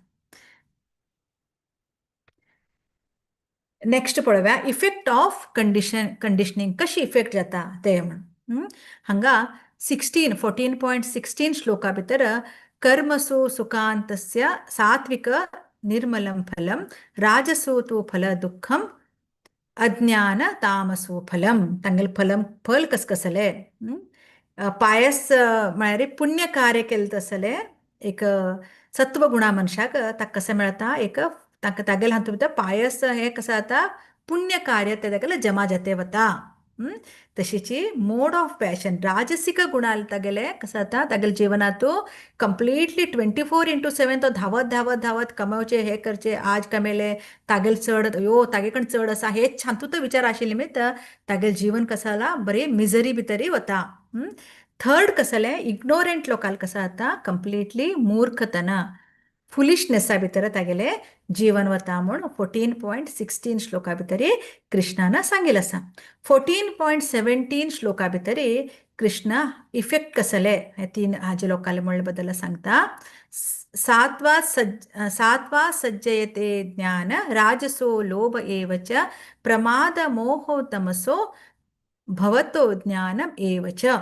नेक्स्ट पळोवया इफेक्ट ऑफ कंडिशनिंग कशी इफेक्ट जाता ते म्हण. हांगा 14.16 श्लोका भितर कर्मसु सुखांतस्य सात्विक निर्मलं फलं राजसु तु फल दुःखम अज्ञान तामसु फलम. तांगेलें फलम फल कस कसलें पायस म्हळ्यार पुण्य कार्य केलें तसलें एक सत्वगुणा मनशाक ताका कशें मेळटा एक ताका तागेले हातूंत भितर पायस हें कसं जाता पुण्य कार्य ते तागेले जमा जाते वता. तशीची मोड ऑफ पॅशन राजसिक गुणाल तागेले कसं जाता तागेले जिवनांतू कंप्लिटली 24/7 तो धांवत धांवत धांवत कमोवचे हे करचे आज कमेले तागेले चड यो तागे कडेन चड आसा हेच हातूंत तो विचार आशिल्ले निमित्त तागेले जीवन कसं जाला बरी मिजरी भितरय वता. थर्ड कसलें इग्नोरंट लोकांक कसं जाता कंप्लिटली मूर्खतना फुलिशनेसा भितर तागेले जीवन वता म्हूण 14.16 श्लोका भितर कृष्णान सांगिल्लें आसा. 14.17 श्लोका भितर कृष्ण इफेक्ट कसले हे तीन हाजे लोकांले म्हणले बद्दल सांगता. सात्वा सज्जयते ज्ञान राजसो लोभ एव च प्रमाद मोहो तमसो भवतो ज्ञानम एव च.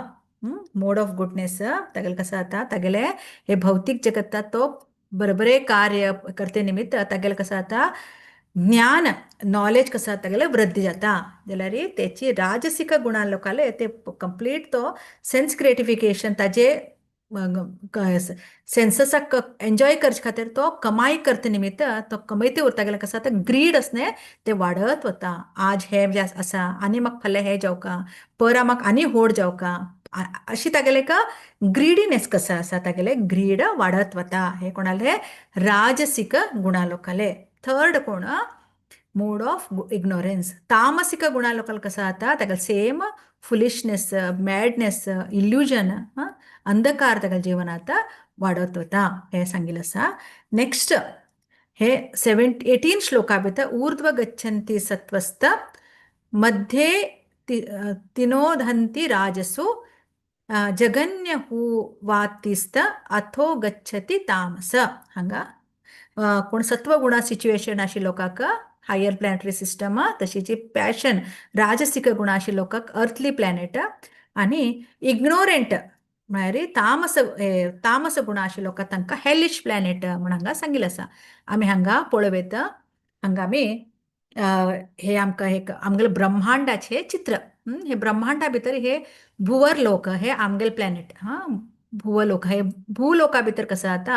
मोड ऑफ गुडनेस तागेले कसं जाता तागेले हे भौतीक जगतात तो बरोबरे कार्य करते निमित्त तागेले कसं जाता ज्ञान नॉलेज कसं जाता तागेले वृद्धी जाता. जाल्यार तेची राजसिक गुणां लोकाले ते कंप्लीट तो सेन्स ग्रेटिफिकेशन ताजे सेन्ससाक एन्जॉय करचे खातीर तो कमाई करते निमित्त तो कमयते उरता गेल्यार कसं जाता ग्रीड आसने ते वाडत वता. आज हें आसा आनी म्हाका फाल्यां हें जावका परा म्हाका आनी व्हड जावका अशी तागेले का ग्रीडीनेस कसो आसा तागेले ग्रीड वाडत वता. हे कोणाले राजसिक गुणा लोकाले. थर्ड कोण मोड ऑफ इग्नोरन्स तामसिक गुणा लोकांक कसो जाता तागेले सेम फुलिशनेस मॅडनेस इल्युजन अंधकार तागेले जिवनांत वाडत वता हें सांगिल्लें आसा. नेक्स्ट हे 18 श्लोका भितर ऊर्ध्व गच्छन्ति सत्वस्थ मध्ये तिनोधन्ति राजसु जगन्य वातिस्त अथो गच्छति तामस. हांगा कोण सत्वगुणा सिच्युएशन आशिल्ले लोकांक हायर प्लॅनेटरी सिस्टम तशीची पॅशन राजसिक गुण आशिल्ले लोकांक अर्थली प्लॅनेट आनी इग्नोरंट म्हळ्यार तामस तामस गुण आशिल्ले लोकांक तांकां हेलिश प्लॅनेट म्हूण हांगा सांगिल्लें आसा. आमी हांगा पळोवं हांगा आमी हे आमकां एक आमगेले ब्रह्मांडाचें चित्र. हे ब्रह्मांडा भितर हे भुवर लोक हे आमगेले प्लॅनेट. हां, भुवलोक हे भूलोका भितर कसो जाता,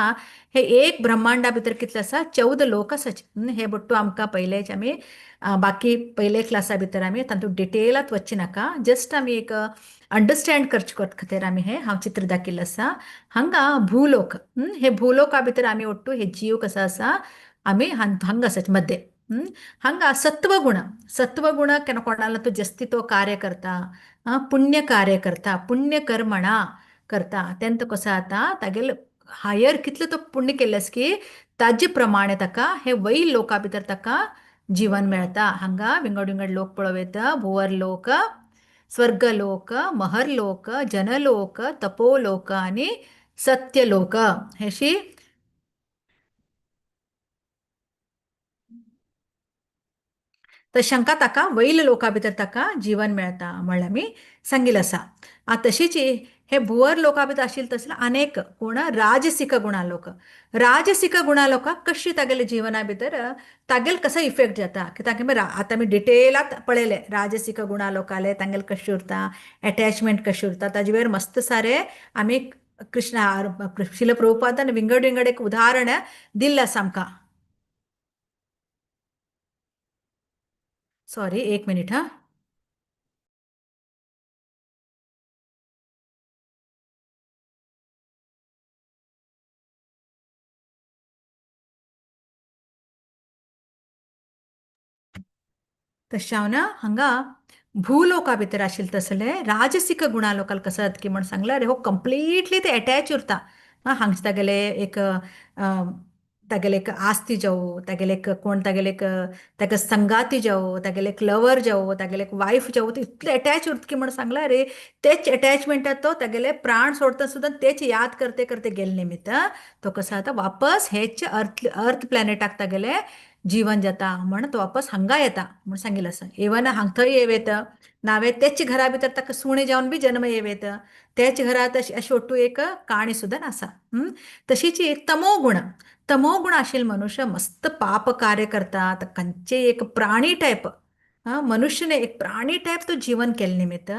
हे एक ब्रह्मांडा भितर कितले आसा, 14 लोक आसाचे. हे बट्टू आमकां पयलेच आमी बाकी पयले क्लासा भितर आमी तातूंत डिटेलांत वचचे नाका, जस्ट आमी एक अंडरस्टँड करचे खातीर आमी हे हांव चित्र दाखयल्लें आसा. हांगा भूलोक, हे भूलोका भितर आमी ಒಟ್ಟು हे जीव कसो आसा, आमी हांगा आसाचे मध्ये. हांगा सत्वगुण, सत्वगुण केन्ना कोणाला तो जास्ती तो कार्य करता, पुण्य कार्य करता, पुण्य कर्मणा करता, तेन्ना तो कसो जाता, तागेले हायर कितले तो पुण्य केल्लें आसा की ताजे प्रमाणे ताका हे वैल लोका भितर ताका जीवन मेळटा. हांगा विंगड विंगड लोक पळोवं येता, भुवर लोक, स्वर्गलोक, महर्लोक, जनलोक, तपोलोक आनी सत्यलोक. हेशी तर शंका ताका वैल लोका भितर ताका जीवन मेळटा म्हणल्यार आमी सांगिल्लें आसा. आतां तशीच हे भुवर लोका भितर आशिल्ले तसले अनेक कोण राजसिक गुणा लोक, राजसिक गुणा लोकांक कशी तागेले जिवना भितर तागेले कसो इफेक्ट जाता की तांगे आतां आमी डिटेलांत पळयलें राजसिक गुणा लोकाले तांगेले कशें उरता, एटॅचमेंट कशें उरता, ताजे वयर मस्त सारे आमी कृष्ण शिल प्रभुपादान विंगड विंगड एक उदाहरण दिल्लें आसा आमकां. सॉरी, एक मिनिट हा. तशें हांव ना हांगा भूलोका भितर आशिल्ले तसले राजसिक गुणा लोकांक कसो जाता की म्हण सांगल्यार हो कंप्लिटली ते एटॅच उरता. हांगचे तागेले एक तागेले एक आस्ती जावं, तागेले एक कोण, तागेले एक ताका संगाती जावं, तागेले एक लवर जावं, तागेले एक वायफ जावं, ते इतले एटॅच उरता की म्हण सांगल्यार रे तेच एटॅचमेंटात तो तागेले प्राण सोडता सुद्दां तेच याद करते करते गेले निमित्त तो कसो जाता वापस हेच अर्थ अर्थ प्लॅनेटाक तागेले जीवन जाता म्हण तो वापस हांगा येता म्हण सांगिल्लें आसा. इवन हांग थंय येव येता नावे तेच घरा भितर ताका सुणें जावन बी जन्म येव येता, तेच घरांत अशी ಒಟ್ಟು एक काणी सुद्दां आसा. तशीच एक तमोगुण, तमोगुण आशिल्ले मनुष्य मस्त पाप कार्य करता, खंयचे एक प्राणी टायप, मनुष्य न्ही एक प्राणी टायप तो जीवन केल्ले निमित्त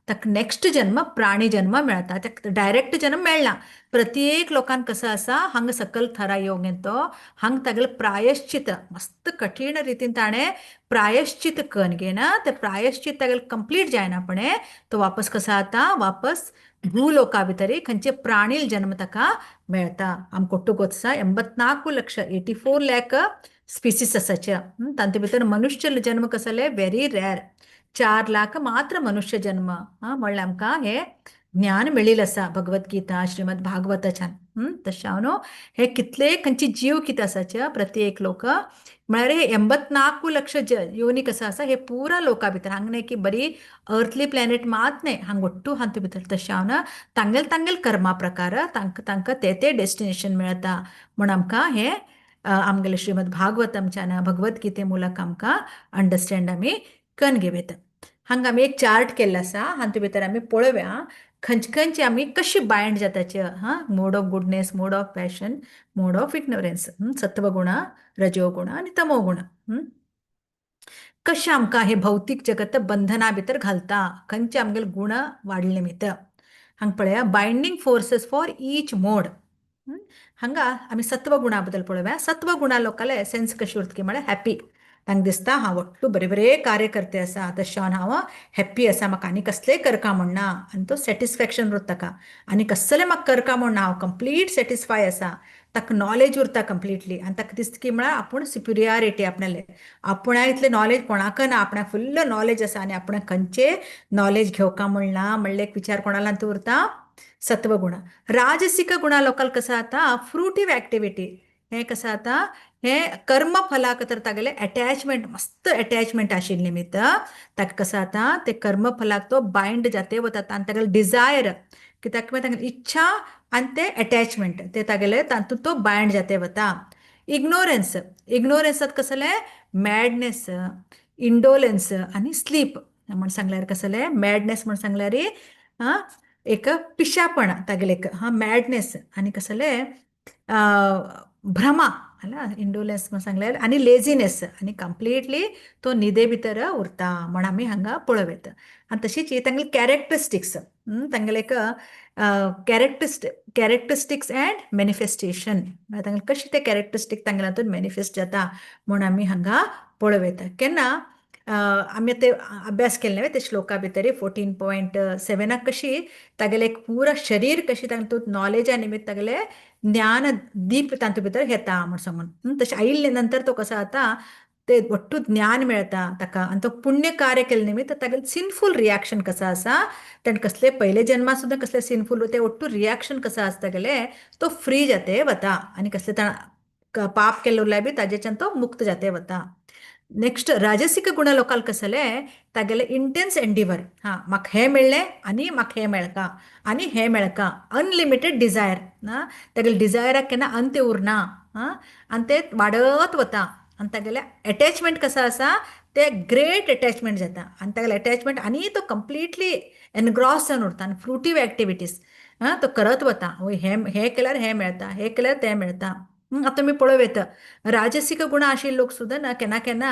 ताका नेक्स्ट जन्म प्राणी जन्म मेळटा, ताका डायरेक्ट जन्म मेळना. प्रत्येक लोकांक कसो आसा हांगा सकल थरा येवंक तो हांगा तागेले प्रायश्चित मस्त कठीण रितीन ताणें प्रायश्चित करून घेना, ते प्रायश्चित तागेले कंप्लीट जायना फुडें तो वापस कसो जाता, वापस भूलोका भितर खंयचे प्राणील जन्म ताका मेळटा. आमकां ಒಟ್ಟು ಗೊತ್ತಾ 84 ಲಕ್ಷ 84 ಲ್ಯಾಕ್ स्पिसीस आसाचे, तांचे भितर मनुष्य जन्म कसले व्हेरी रेअर, 4 लाख मात्र मनुष्य जन्म. म्हणल्यार आमकां हे ज्ञान मेळिल्लें आसा भगवद्गीता श्रीमद भागवताच्यान. तशें हांव न्हू हे कितले खंयचे जीव कितें आसाचे प्रत्येक लोक म्हळ्यार हे 84 लक्ष योनी कसो आसा हे पुरा लोका भितर हांगा न्ही की बरी अर्थली प्लॅनेट मात न्ही, हांगा ಒಟ್ಟು हातूंत भितर. तशें हांव ना तांगेले तांगेले कर्मा प्रकार तांकां तांकां ते ते डेस्टिनेशन मेळटा म्हूण आमकां हे आमगेले श्रीमद भागवतमच्यान भगवद्गीते ಮೂಲಕ आमकां अंडरस्टँड आमी करून घेवं येता. हांगा आमी एक चार्ट केल्लो आसा, हातूंत भितर आमी पळोवया खंयचे खंयचे आमी कशी बायंड जाताचे. हा, mode of goodness, mode of passion, mode of ignorance, सत्वगुण, रजोगुण आनी तमोगुण. कशें आमकां हे भौतीक जगत बंधना भितर घालता, खंयचे आमगेले गुण वाडले निमित्त. हांगा पळया binding forces for each mode. हांगा आमी सत्वगुणा बद्दल पळोवया. सत्वगुणा लोकाले सेन्स कशी उरता की म्हळ्यार हॅपी, तांकां दिसता हांव ಒಟ್ಟು बरें बरें कार्य करते आसा, तशें हांव हॅप्पी आसा, म्हाका आनी कसलेंय करका म्हण ना, आनी तो सॅटिस्फॅक्शन उरता ताका, आनी कसलें म्हाका करका म्हण ना, हांव कंप्लीट सॅटिस्फाय आसा, ताका नॉलेज उरता कंप्लिटली, आनी ताका दिसता की म्हळ्यार आपूण सुपिरियरिटी आपणाले, आपणा इतलें नॉलेज कोणाक ना, आपणाक फुल्ल नॉलेज आसा आनी आपणाक खंयचें नॉलेज घेवका म्हण ना, म्हणलें एक विचार कोणाला उरता सत्वगुण. राजसिक गुणा लोकांक कसो जाता फ्रुटीव एक्टिविटी, हें कसं जाता हें कर्म फलाक तर तागेलें एटॅचमेंट मस्त एटॅचमेंट आशिल्ले निमित्त ताका कसं जाता ते कर्म फलाक तो बायंड जाते वता आनी तागेलें डिजायर कित्याक तागेली इच्छा आनी ते एटॅचमेंट ते तागेले तातूंत तो बायंड जाते वता. इग्नोरन्स, इग्नोरन्सात कसलें मॅडनेस, इंडोलन्स आनी स्लीप म्हण सांगल्यार कसलें मॅडनेस म्हण सांगल्यार एक पिशापण तागेले एक, हा मॅडनेस आनी कसलें भ्रमा आला इंडोलन्स म्हण सांगलें आनी लेझिनेस आनी कंप्लिटली तो न्हिदे भितर उरता म्हण आमी हांगा पळोवं येता. आनी तशीच ही तांगेली कॅरेक्टरिस्टिक्स, तांगेले एक कॅरेक्टरिस्टिक्स अँड मॅनिफेस्टेशन, म्हळ्यार तांगेले कशें ते कॅरेक्टरिस्टीक तांगेले हातूंत मॅनिफेस्ट जाता म्हूण आमी हांगा पळोवं येता. केन्ना आमी ते अभ्यास केले न्हय ते श्लोका भितर 14.7 कशी तागेले एक पुरा शरीर कशी तातूंत नॉलेजा निमित्त तागेले ज्ञान दीप तातूंत भितर येता म्हूण सांगून. तशें आयिल्ले नंतर तो कसो जाता, ते ಒಟ್ಟು ज्ञान मेळटा ताका आनी तो पुण्य कार्य केले निमित्त तागेले सिनफूल रिएक्शन कसो आसा, ताणें कसले पयले जन्मा सुद्दां कसले सिनफूल ते ಒಟ್ಟು रिएक्शन कसो आसा तागेले, तो फ्री जाते वता आनी कसले पाप केल्ले उरल्यार बी ताजेच्यान तो मुक्त जाते वता. नेक्स्ट राजसिक गुण लोकांक कसले तागेले इंटेन्स एंडिवर, हां म्हाका हें मेळ्ळें आनी म्हाका हें मेळका आनी हें मेळका, अनलिमिटेड डिजायर ना, तागेले डिजायराक केन्ना अंत्य उरना, हां आनी ते वाडत वता आनी तागेले एटॅचमेंट कसो आसा ते ग्रेट एटॅचमेंट जाता आनी तागेले एटॅचमेंट आनी तो कंप्लिटली एनग्रॉस जावन उरता आनी फ्रुटीव एक्टिविटीज आं तो करत वता, हें हें केल्यार हें मेळटा, हें केल्यार तें मेळटा. आतां तुमी पळोवं येता राजसीक गुण आशिल्ले लोक सुद्दां ना केन्ना केन्ना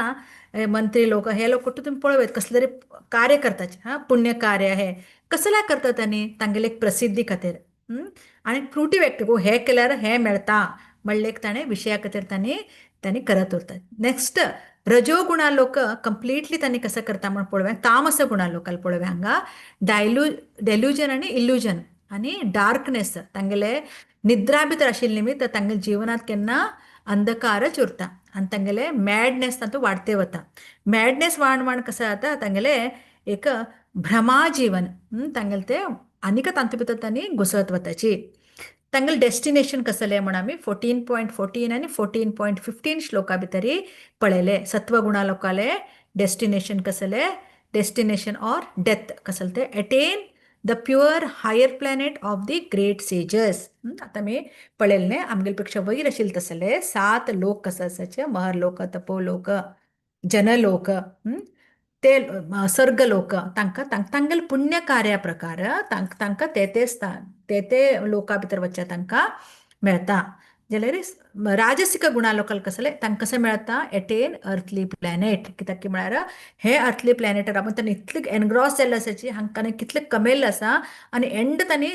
मंत्री लोक हे लोक तुमी पळोवं येता कसले तरी कार्य करतात, हां पुण्य कार्य हे कसल्या करतात आनी तांगेले एक प्रसिद्धी खातीर आनी फ्रुटीव एक्टिविटी हें केल्यार हें मेळटा म्हणले एक ताणें विशया खातीर तांणी तांणी करत उरतात. नेक्स्ट रजोगुणा लोक कंप्लिटली तांणी कसं करता म्हण पळोवया. तामस गुणा लोकांक पळोवया हांगा डेल्युजन आनी इल्युजन आनी डार्कनेस, तांगेले निद्रा भितर आशिल्ले निमित्त तांगेले जिवनांत केन्ना अंधकारच उरता आनी तांगेले मॅडनेस तातूंत वाडते वता. मॅडनेस वाण वाण कसं जाता तांगेले एक भ्रमा जीवन तांगेले ते आनीक तातूंत भितर तांणी घुसत वताची. तांगेलें डेस्टिनेशन कसलें म्हण आमी 14.14 आनी 14.15 श्लोका भितरी पळयलें. सत्वगुणा लोकाले डेस्टिनेशन कसलें, डेस्टिनेशन ऑर डेथ कसलें तें attain the pure higher planet of the great sages. आतां आमी पळयलें न्हय आमगेले पेक्षा वयर आशिल्ले तसले 7 लोक कसो आसाचे, महर्लोक, तपोलोक, जनलोक, ते सर्गलोक, तांकां तांगेले पुण्य कार्या प्रकार तांकां ते ते स्थान ते ते लोका भितर वचचे तांकां मेळटा. जाल्यार राजसीक गुणा लोकांक कसलें तांकां कशें मेळटा एटेन अर्थली प्लॅनेट, कित्याक की म्हळ्यार हे अर्थली प्लॅनेटार रावन तांणी इतले एनग्रॉस जाल्ले आसाची, हांकां कितले कमेल्ले आसा आनी एंड तांणी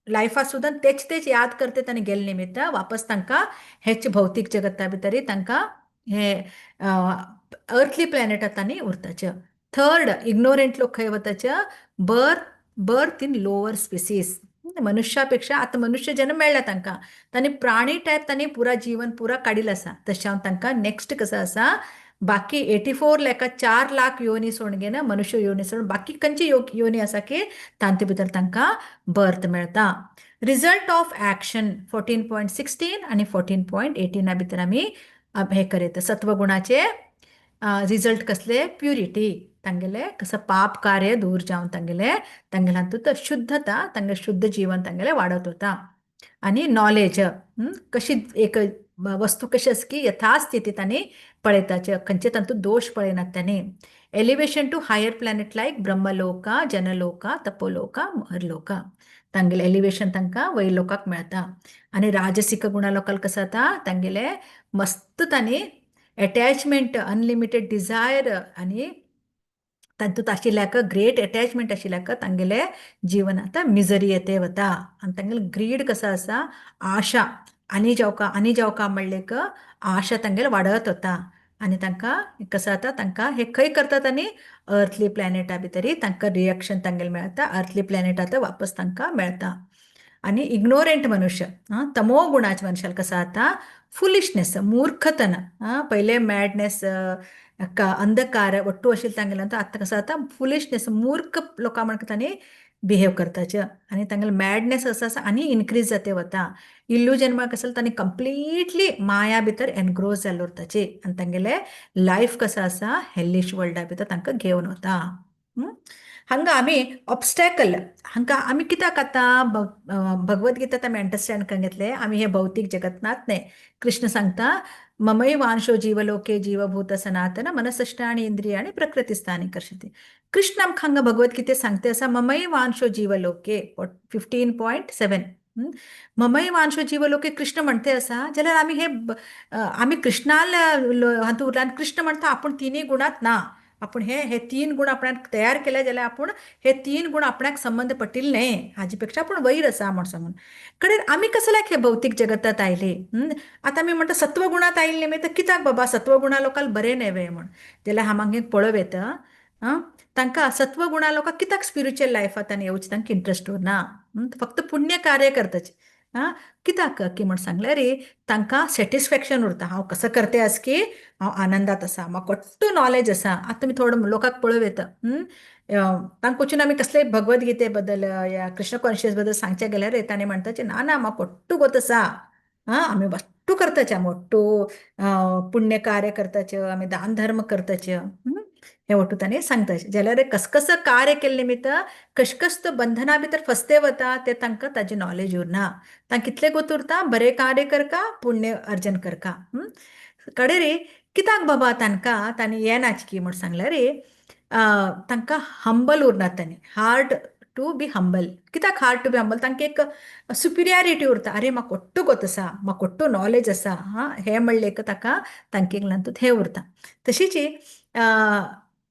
लायफा सुद्दां तेच तेच याद करते तांणी गेल्ले निमित्त वापस तांकां हेच भौतीक जगता भितरी तांकां हे अर्थली प्लॅनेटार तांणी उरताचे. थर्ड इग्नोरंट लोक खंय वताचे, बर्थ इन लोअर स्पिसीस, मनुष्यापेक्षा आतां मनुष्य जन्म मेळ्ळा तांकां तांणी प्राणी टायप तांणी पुरा जीवन पुरा काडिल्लें आसा. तशें हांव तांकां नेक्स्ट कसो आसा बाकी 84 लाख 4 लाख योनी सोडून घेना मनुष्य योनी सोडून बाकी खंयची योनी आसा की तांचे भितर तांकां बर्थ मेळटा. रिजल्ट ऑफ ॲक्शन 14.16 आनी 14.18 भितर आमी हे करयता. सत्वगुणाचे रिजल्ट कसले, प्युरिटी, तांगेले कसं पाप कार्य दूर जावन तांगेले तांगेले हातूंत शुद्धता, तांगेले शुद्ध जीवन तांगेले वाडत वता. आनी नॉलेज कशी एक वस्तू कशी आसा की यथास्थिती तांणी पळयताचे, खंयचे तातूंत दोश पळयनात तांणी. Elevation to higher planet like Brahmaloka, Janaloka, Tapoloka, Maharloka, तांगेले एलिवेशन तांकां वयर लोकांक मेळटा. आनी राजसीक गुणा लोकांक कसं जाता तांगेले मस्त तांणी एटॅचमेंट, अनलिमिटेड डिजायर आनी तातूंत आशिल्ल्याक ग्रेट एटॅचमेंट आशिल्ल्याक तांगेले जीवन आतां मिजरी येते वता. आनी तांगेले ग्रीड कसो आसा, आशा आनी जावका आनी जावका म्हणलेक आशा तांगेले वाडत वता आनी तांकां कसो जाता तांकां हे खंय करतात आनी अर्थली प्लॅनेटा भितरी तांकां रिएक्शन तांगेले मेळटा, अर्थली प्लॅनेट आतां वापस तांकां मेळटा. आनी इग्नोरंट मनुष्य तमो गुणाचे मनशाक कसो जाता फुलिशनेस, मूर्खतन, पयले मॅडनेस अंधकार ಒಟ್ಟು आशिल्ले तांगेले आतां कसो जाता फुलिशनेस, मूर्ख लोकां म्हणटा तांणी बिहेव करताचे आनी तांगेले मॅडनेस असो आसा आनी इनक्रीज जाते वता. इल्युजन म्हळ्यार कसो तांणी कंप्लिटली माया भितर एनग्रोस जाल्ले उरताची आनी तांगेले लायफ कसो आसा हेलिश वर्ल्डा भितर तांकां घेवन वता. हांगा आमी ऑब्स्टॅकल, हांगा आमी कित्याक आतां भगवद्गीतात आमी अंडरस्टँड करून घेतले आमी हे भौतीक जगतनात न्हय. कृष्ण सांगता ममैवांशो जीवलोके जीवभूत सनातन मनसष्टानि इंद्रियाणि प्रकृतिस्थानि कर्षति. कृष्ण आमकां हांगा भगवद्गीते सांगते आसा ममैवांशो जीवलोके 15.7. ममैवांशो जीवलोके कृष्ण म्हणते आसा जाल्यार आमी हे आमी कृष्णाल हातूंत उरला आनी कृष्ण म्हणटा आपूण तिनूय गुणांत ना, आपूण हे हे तीन गुण आपणाक तयार केले जाल्यार आपूण हे तीन गुण आपणाक संबंद पटिल्ले न्हय, हाजे पेक्षा आपूण वयर आसा म्हण सांगून. कडेन आमी कसल्याक हे भौतीक जगतात आयले? आतां आमी म्हणटा सत्वगुणांत आयिल्ले न्ही, तर कित्याक बाबा सत्वगुणा लोकांक बरें न्हय वे म्हण, जाल्यार हांव पळोवं येता. आं, तांकां सत्वगुणा लोकांक कित्याक स्पिरिच्युअल लायफांत आनी येवचें तांकां इंट्रस्ट उरना, फक्त पुण्य कार्य करताचे. आं, कित्याक की म्हण सांगलें रे, तांकां सॅटिस्फॅक्शन उरता, हांव कसो करते आस की हांव आनंदात आसा, म्हाका कट्टू नॉलेज आसा. आतां तुमी थोडो लोकांक पळोवं येता, तांकां वचून आमी कसलेय भगवद्गीते बद्दल या कृष्ण कॉन्शियस बद्दल सांगचें गेल्यार रे ताणें म्हणटाचे ना ना म्हाका कट्टू गोत आसा, आं आमी वट्टू करताचे, आमी वट्टू पुण्य कार्य करताचे, आमी दान धर्म करताचे, हे वट्टू ताणें सांगता. जाल्यार कसकस कार्य केल्ले निमित्त कशकस तो बंधना भितर फसते वता ते तांकां ताजें नॉलेज उरना, तांकां कितलें गोत उरता बरें कार्य करका पुण्य अर्जन करका. कडे रे कित्याक बाबा तांकां तांणी हें नाचकी म्हण सांगलें रे, तांकां हंबल उरना, तांणी हार्ड टू बी हंबल. कित्याक हार्ड टू बी हंबल? तांकां एक सुपिरियरिटी उरता, अरे म्हाका कट्टू गोत आसा, म्हाका कट्टू नॉलेज आसा, हां हें म्हणलें एक ताका तांकां एक हें उरता. तशीच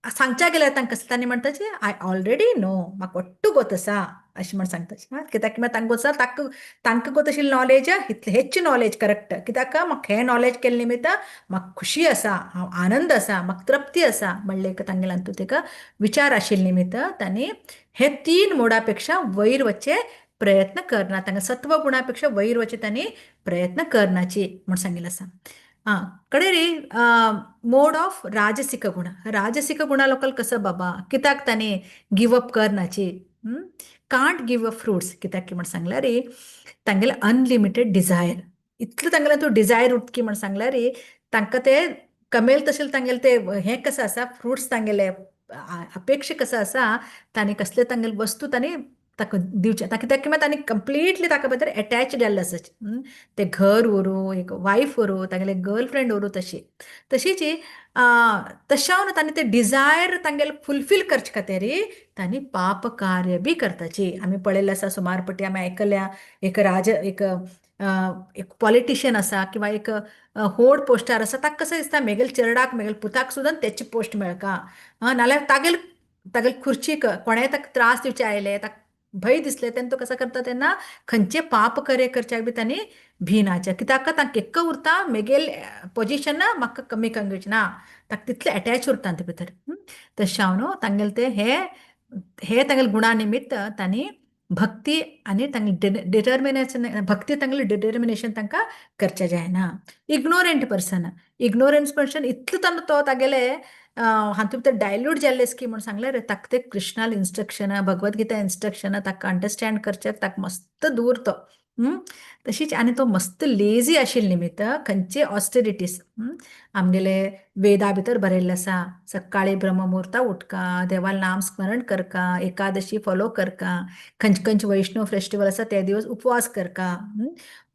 सांगच्या गेल्यार तांकां तांणी म्हणटा I already no, म्हाका कट्टू गोत आसा अशें म्हण सांगता. कित्याक म्हळ्यार तांकां गोत आसा, तांकां गोत आशिल्लें नॉलेज इतलें हेच नॉलेज करेक्ट, कित्याक म्हाका हें नॉलेज केल्लें निमित्त म्हाका खुशी आसा, हांव आनंद आसा, म्हाका तृप्ती आसा म्हणलें एक तांगेल्या हातूंत एक विचार आशिल्ले निमित्त तांणी हे तीन मोडा पेक्षा वयर वचचे प्रयत्न करना, तांकां सत्व गुणा पेक्षा वयर वचचे तांणी प्रयत्न करनाची म्हूण सांगिल्लें आसा. आं कडे रे मोड ऑफ राजसिक गुण, राजसिक गुणा लोकांक कसो बाबा कित्याक तांणी गिव अप करनाची, कांट गिव अप फ्रुट्स, कित्याक की म्हण सांगल्यार रे तांगेले अनलिमिटेड डिजायर, इतलें तांगेलें तूं डिजायर उरता की म्हण सांगल्यार रे तांकां ते कमेल तशें तांगेलें ते हें कसो आसा फ्रुट्स तांगेले अपेक्षा कसो आसा तांणी कसले तांगेले वस्तू तांणी ताका दिवचें, ताका कित्याक की तांणी कंप्लिटली ताका भितर एटॅच जाल्लें आसा, तें घर व्हरूं एक वायफ व्हरूं तागेलें गर्लफ्रेंड व्हरूं, तशी तशीच तशें तांणी ते डिजायर तांगेले फुलफील करचे खातीर तांणी पाप कार्य बी करताची. आमी पळयल्लें आसा सुमार पटी आमी आयकल्या एक राज एक एक पॉलिटिशियन आसा किंवा एक होड पोस्टार आसा, ताका कसो दिसता मेगेल चेरडाक मेगेल पुताक सुद्दां तेची पोस्ट मेळका, नाल्यार तागेल तागेल खुर्चीक कोणेय ताका त्रास दिवचे आयले ताका भंय दिसले तेन्ना तो कसो करता तेन्ना खंयचे पाप कार्य करच्याक बी तांणी भिनाचें, कित्याक तांकां एक्क उरता मेगेल पोजिशन म्हाका कमी करूंक दिवचें ना, ताका तितलें एटॅच उरता ते भितर. तशें हांव न्हू तांगेलें तें हे हे तांगेले गुणा निमित्त तांणी भक्ती आनी तांगेलें डिटर्मिनेशन, भक्ती तांगेलें डिटर्मिनेशन तांकां करचें जायना. इग्नोरंट पर्सन, इग्नोरंट पर्सन इतलें तांकां तो तागेले हातूंत भितर डायल्यूट जाल्लें की म्हूण सांगलें रे, ताका ते कृष्णाल इन्स्ट्रक्शन भगवद्गीता इन्स्ट्रक्शन ताका अंडरस्टँड करचें ताका मस्त दूर तो. तशीच आनी तो मस्त लेजी आशिल्ले निमित्त खंयचे ऑस्टेरिटीज आमगेले वेदा भितर बरयल्लें आसा, सकाळी ब्रह्ममुहूर्ता उठका, देवाल नाम स्मरण करका, एकादशी फॉलो करका, खंयचे खंयचे वैष्णव फेस्टिवल आसा ते दिवस उपवास करका.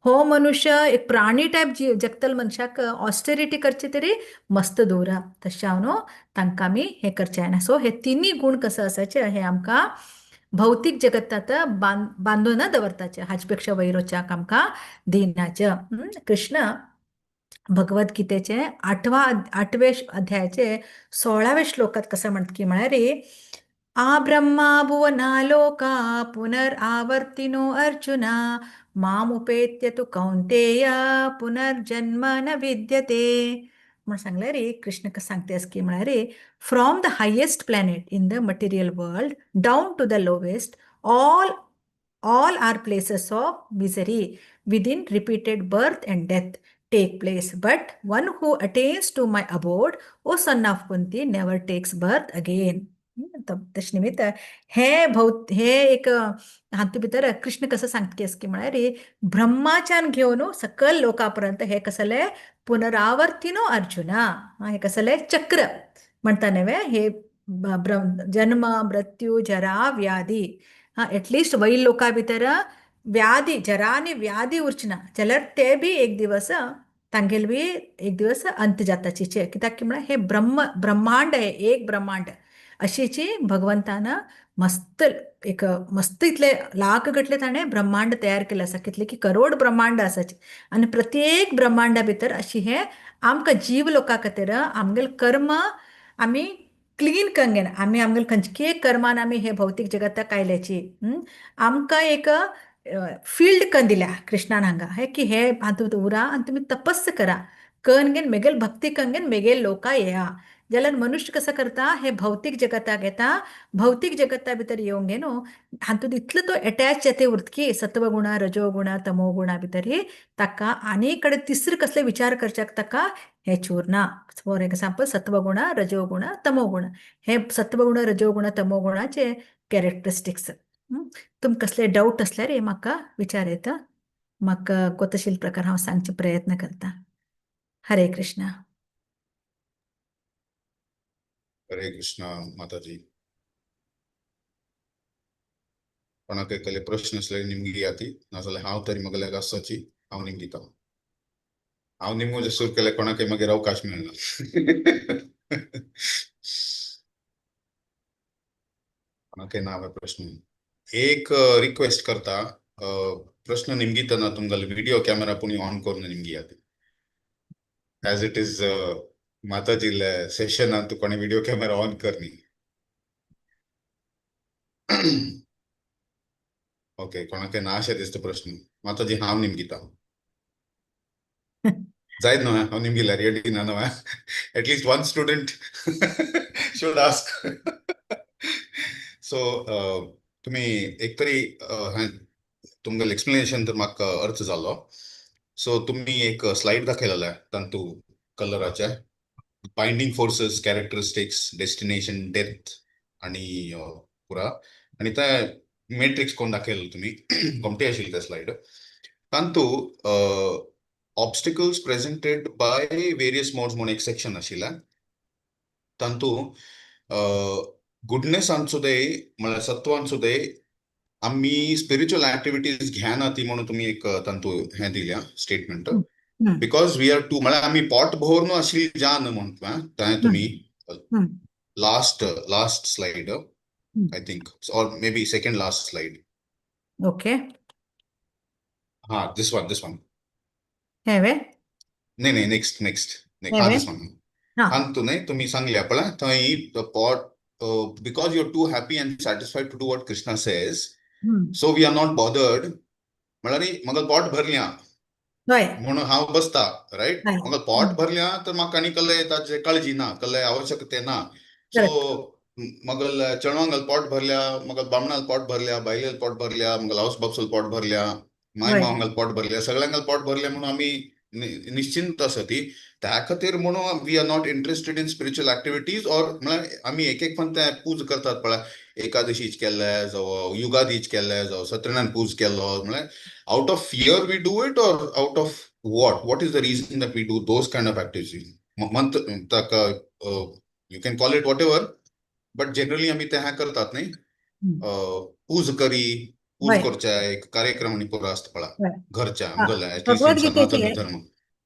हो मनुष्य एक प्राणी टायप जी जगतल मनशाक ऑस्टेरिटी करची तरी मस्त दवरा, तशें हांव न्हू तांकां आमी हें करचें जायना. सो हे तिनूय गूण कसो आसाचे हे आमकां भौतीक जगतात बांदून दवरताचे, हाचे पेक्षा वयर वच्याक आमकां दिनाचे. कृष्ण भगवद्गीतेचे आठवे अध्यायाचे 16व्या श्लोकात कसं म्हणत की म्हळ्यार रे, आ ब्रह्मा भुवनालोका पुनरावर्तिनो अर्जुना मामुपेत्य तु कौंतेय पुनर्जन्म न विद्यते. म्हणून सांगलें रे कृष्ण कसं सांगते की म्हळ्यार रे, from the highest planet in the material world down to the lowest all are places of misery within repeated birth and death take place, but one who attains to my abode, O son of Kunti, never takes birth again. तशें निमित्त हे भौ हे एक हातूंत भितर कृष्ण कसं सांगता की म्हळ्यार ब्रह्माच्यान घेवन सकल लोका पर्यंत हे कसले पुनरावर्तिनो अर्जुना, हे कसले चक्र म्हणटा न्हय हे जन्म मृत्यू जरा व्याधी, एटलिस्ट वैल लोका भितर व्याधी जरा आनी व्याधी उरची ना जाल्यार ते बी एक दिवस तांगेले बी एक दिवस अंत जाता चिचे. कित्याक की म्हळ्यार हे ब्रह्मांड हे एक ब्रह्मांड अशीची भगवंतान मस्त एक मस्त इतले लाख गटले ताणें ब्रह्मांड तयार केलें आसा, कितले की करोड ब्रह्मांड आसाची आनी प्रत्येक ब्रह्मांडा भितर अशी हे आमकां जीव लोका खातीर आमगेले कर्म आमी क्लीन कंगेन आमी आमगेले खंयचे कर्मान आमी हे भौतीक जगताक आयल्याची आमकां एक फिल्ड कन दिल्या कृष्णान हांगा हे की हे हातूंत उरा आनी तुमी तपस्या करा कन घेन मेगेल भक्ती कंगेन मेगेल लोका येया. जाल्यार मनुष्य कसो करता हे भौतीक जगताक येता, भौतीक जगता भितर येवंक गे न्हू हातूंत इतलो तो एटॅच जाता उरतकी सत्वगुण रजोगुण तमोगुणा भितर ताका आनी कडेन तिसरे कसले विचार करच्याक ताका हे चूर ना. फॉर एग्जाम्पल सत्वगुण रजोगुण तमोगुण, हे सत्वगुण रजोगुण तमोगुणाचे कॅरेक्टरिस्टिक्स. तुमकां कसले डावट आसल्यार म्हाका विचार येता, म्हाका गोतशील प्रकार हांव सांगचे प्रयत्न करता. हरे कृष्णा. हरे कृष्णा माताजी. कोणाक एकले प्रश्न आसल्यार निमगी याती, नाजाल्यार हांव तरी मगल्याक आसाची हांव निमगिता. हांव निमगो सुरू केल्यार कोणाकय मागीर अवकाश मेळना. कोणाकय ना प्रश्न. एक रिक्वेस्ट करता, प्रश्न निमगितना तुमगेलो व्हिडिओ कॅमेरा पुणी ऑन करून निमगियात. एज it is माताजीले सेशनान तूं कोणे व्हिडिओ कॅमेरा ऑन करनी. ओके, कोणाकय ना अशें दिसता प्रश्न. माताजी हांव निमगिता. जायत न्हू हांव निमगिल्यार रेडी ना न्हू. At least one student should ask. So तुमी एक तरी तुमगेलें एक्सप्लेनेशन तर म्हाका अर्थ जालो. सो तुमी एक स्लायड दाखयलेलें तातूंत कलराचे binding forces, characteristics, destination, death आनी पुरा आनी ते मेट्रिक्स कोण दाखयलें तुमी गोमटे आशिल्ली ते स्लायड. तातूंत obstacles presented by various modes म्हणून एक सेक्शन आशिल्लें. तातूंत गुडनेसान सुद्दां म्हळ्यार सत्वान सुद्दां आमी स्पिरिच्युअल ऍक्टिव्हिटीज घेना ती म्हणून तुमी एक तातूंत हें दिल्या statement. Because we are to म्हळ्यार आमी पोट भरून आशिल्ली जान म्हणटा तें तुमी last last slide I think, or maybe second last slide. Okay. हा, this one this one. हे वे नाही नाही, नेक्स्ट नेक्स्ट. हा, this one. हातूंत न्हय तुमी सांगल्या पळय थंय the pot because you are too happy and satisfied to do what Krishna says, so we are not bothered. म्हळ्यार म्हाका पोट भरल्या म्हणून हांव बसता, रायट? म्हाका पोट भरल्या तर म्हाका आनी कसले ताजे काळजी ना, कसले आवश्यकते ना. सो मगल चेडवांगल पोट भरल्या, मगल बामणाल पोट भरल्या, बायलेल पोट भरल्या, मगल हाऊस बापसल पोट भरल्या, माय मावांगल पोट भरल्या, सगळ्यांगल पोट भरल्या म्हणून आमी निश्चिंत आसा ती. त्या खातीर म्हणून we are not interested in spiritual activities. Or म्हळ्यार आमी एक एक पण ते पूज करतात पळय, एकादशीच केल्ले जावं युगादीच केल्ले जावं सत्यनारायण पूज केल्लो, म्हळ्यार out of fear we do it or out of what? What is the reason that we do those kind of activities? मंत्र ताका you can call it whatever, but generally आमी ते हें करतात न्ही, पूज करी पूज करच्या एक कार्यक्रम आनी पुरो आसता पळय घरच्या आमगेल्या भगवद्गीतेचे.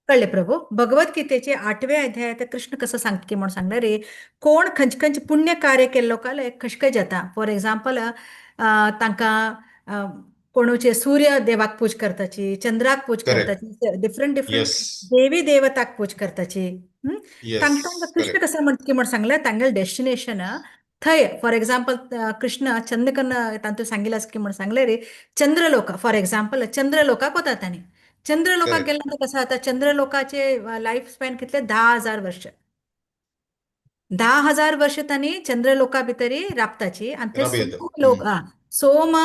कळ्ळे प्रभू, भगवद्गीतेचे आठव्या अध्यायात कृष्ण कसं सांगता की म्हणून सांगले रे, कोण खंयचे खंयचे पुण्य कार्य केल्लो काले कशें जाता. फॉर एग्जाम्पल तांकां कोणूचे सूर्य देवाक पूज करताची, चंद्राक पूज करताची, डिफरंट डिफरंट देवी देवताक पूज करताची. तांकां कृष्ण कसं म्हणटा की म्हणून सांगलें, तांगेलें डेस्टिनेशन थंय. फॉर एग्जाम्पल कृष्ण चंद्रकन्न तांतूं सांगिल्लें आसा की म्हणून सांगलें रे, चंद्रलोक फॉर एग्जाम्पल चंद्रलोकाक वता तांणी. चंद्रलोकाक गेल्या नंतर कसं आता चंद्रलोकाचे लाईफ स्पॅन कितले, 10,000 वर्ष. 10,000 वर्ष तांणी चंद्रलोका भितरी राबताची आनी ते लोक सोम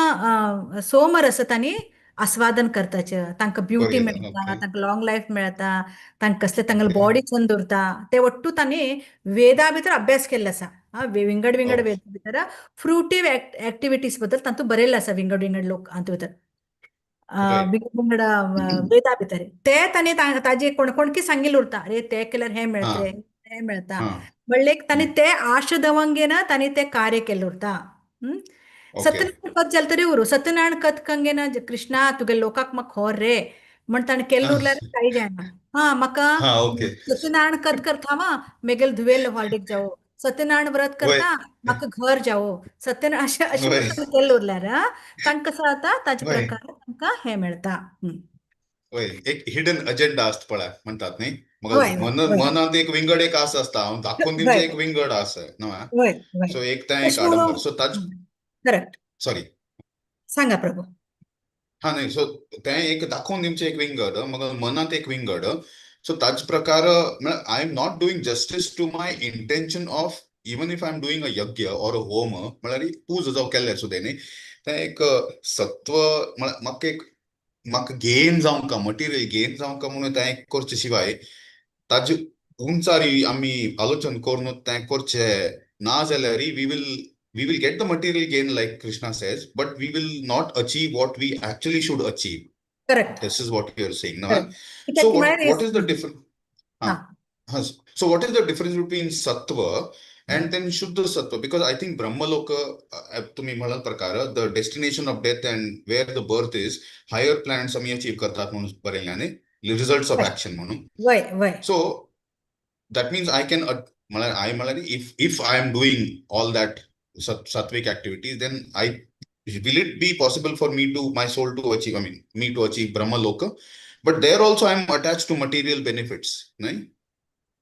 सोमरस तांणी आस्वादन करताचे. तांकां ब्युटी मेळटा, तांकां लॉंग लायफ मेळटा, तांकां कसले तांगेले बॉडी चंद उरता. ते ಒಟ್ಟು तांणी वेदा भितर अभ्यास केल्लो आसा. विंगड विंगड वेदा भितर फ्रुटीव ऍक्टिव्हिटीज बद्दल तातूंत बरयल्लें आसा, विंगड विंगड लोक हातूंत भितर विंगड विंगड वेदा भितर ते तांणी ताजे कोण कोणकी सांगिल्लें उरता, अरे ते केल्यार हें मेळतलें, हें मेळता म्हणल्यार तांणी ते आश दवंगेन तांणी ते कार्य केल्लें उरता. सत्यनारायण कथ जालें तरी उरूं, सत्यनारायण कथ कंगेन कृष्णा तुगे लोकाक म्हाका खोर रे म्हण ताणें केल्लें उरल्यार कांय जायना. हा, म्हाका सत्यनारायण कथ करता वा मेगेल धुवेल व्हार्डीक जावो, सत्यनारायण व्रत वय करता म्हाका घर जावो सत्यनारायण अशें अशें वय म्हणून केल्लें उरल्यार तांकां कसो जाता ताजे वय प्रकार तांकां हें मेळटा. वय एक हिडन अजेंडा आसता पळय म्हणटात न्ही, मग वय मन वय मनांत एक विंगड एक आस आसता, हांव दाखोवन दिवचें वय एक विंगड आस न्हू. वय वय सो एक तें एक तशें आडंबर, सो ताज करेक्ट. सॉरी. सांगा प्रभू. हा नाही, सो तें एक दाखोवन दिवचें एक विंगड, मग मनांत एक विंगड. सो ताज प्रकार म्हळ्यार I am not doing justice to my intention of even if I am doing a yajna or a homa, म्हळ्यार पूज जावं केल्लें सुद्दां न्ही, तें एक सत्व म्हळ्यार म्हाका एक म्हाका गेन जावंक मटिरियल गेन जावंक म्हणून तें एक करचे शिवाय ताजे उंचारी आमी आलोचन करून तें करचें ना जाल्यार we will get the material gain like Krishna says, but we will not achieve what we actually should achieve. Correct. This is what you are saying, no? Correct. So कित्याक what म्हळ्यार what is the difference? हा. So what is the difference between sattva and then shuddha sattva? Because I think Brahmaloka, तुम्ही म्हणाल प्रकार the destination of death and where the birth is, higher planets आम्ही achieve करतात म्हणून बरयल्याने results of action म्हणून. वय वय So that means I can म्हळ्यार I म्हळ्यार if I am doing all that sattvic activities, then I will it be possible for me to my soul to achieve, I mean me to achieve Brahmaloka? But there also I am attached to material benefits, नाही?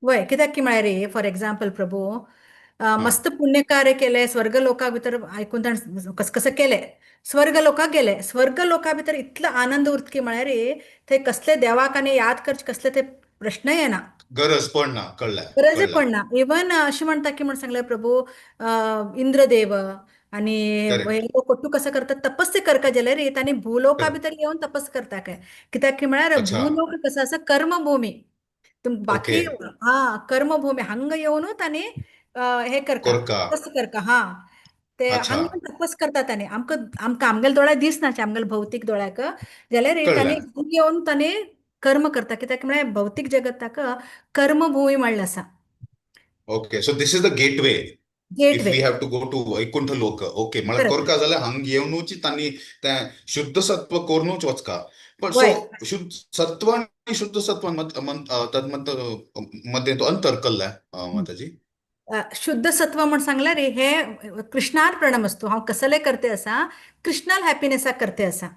वय कित्याक की म्हळ्यार रे for example Prabhu, मस्त पुण्यकार्य केले, स्वर्ग लोका भितर आयकून ताणें कस कसं केले, स्वर्ग लोकाक गेले, स्वर्ग लोका भितर इतलो आनंद उरता की म्हळ्यार रे थंय कसले देवाक आनी याद करचे कसले ते प्रश्न येना. गरज पडना, कळ्ळें. गरज कळ्ळें. पडना. इवन अशें म्हणटा की म्हण सांगलें प्रभू, इंद्रदेव आणि हे लोक ಒಟ್ಟು कसं करतात तपस्या करका जाल्यार रे तांणी भूलोका भितर येवन तपस करता काय, कित्याक की म्हळ्यार भूलोक कसं आसा कर्मभूमी, बाकी हा कर्मभूमी हांगा येवन तांणी हे करका करका. तपस करका. हा ते हांगा तपस करता तांणी, आमकां आमकां आमगेल्या दोळ्याक दिसना आमगेल्या भौतीक दोळ्याक, जाल्यार रे तांणी हांगा येवन तांणी कर्म करता, कित्याक म्हळ्यार भौतीक जगताक कर्मभूमी म्हणलें आसा. Okay, so this is the gateway if gateway. We have to go to Vaikuntha Loka. Okay, म्हळ्यार करका जाल्यार हांगा येवनूच तांणी तें शुद्ध सत्व करूनूच वचका. पण सो शुद्ध सत्व आणि शुद्ध सत्व तन्मत मध्ये तो अंतर कळ्ळें माताजी? शुद्ध सत्व म्हण सांगल्यार रे हे कृष्णार प्रणम असतो, हांव कसले करते आसा कृष्णाल हॅपीनेसाक करते आसा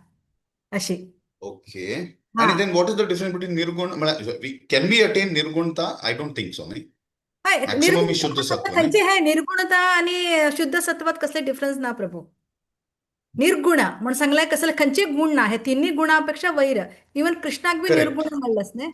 अशी. ओके, आणि then what is the difference between निर्गुण, म्हळ्यार can we attain निर्गुणता? I don't think so, न्ही? हय. मॅक्सिमम is शुद्ध सत्व न्ही? खंयचे हे निर्गुणता आणि शुद्ध सत्वात कसले डिफरन्स ना प्रभू. निर्गुण म्हण सांगल्यार कसले खंयचे गुण ना, हे तिन्ही गुणापेक्षा वैर, इवन कृष्णाक बी निर्गुण म्हणलेंच न्ही.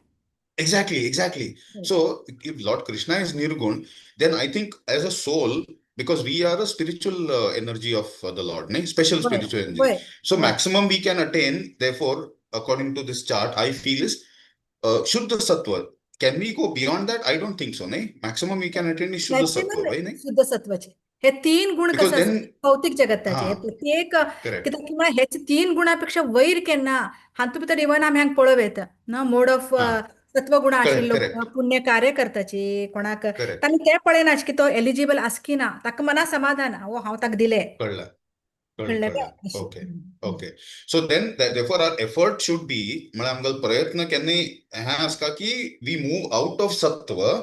Exactly. So if Lord Krishna is nirgun, then I think as a soul, because we are a spiritual energy of the Lord, nahi? Special spiritual energy. So maximum we can attain, therefore, according to this chart, I feel is Shuddha Sattva. Can we go beyond that? I don't think so, nahi? Maximum we can attain is Shuddha Sattva, right? Nahi? शुद्ध सत्वाचे हे तीन गुण कसं भौतिक जगताचे प्रत्येक कित्याक की म्हळ्यार हेच तीन गुणापेक्षा वैर केन्ना हातूंत भितर इवन आमी हांगा पळोवं येता न मोड ऑफ सत्वगुण आशिल्लो पुण्य कार्य करताची कोणाक तांणी ते पळयना की तो एलिजिबल आसा की ना, ताका मना समाधान ओ हांव ताका दिले. कळ्ळें. कळ्ळें. Okay okay, so then therefore our effort should be, म्हळ्यार आमकां प्रयत्न केन्नाय हें आसता की we move out of sattva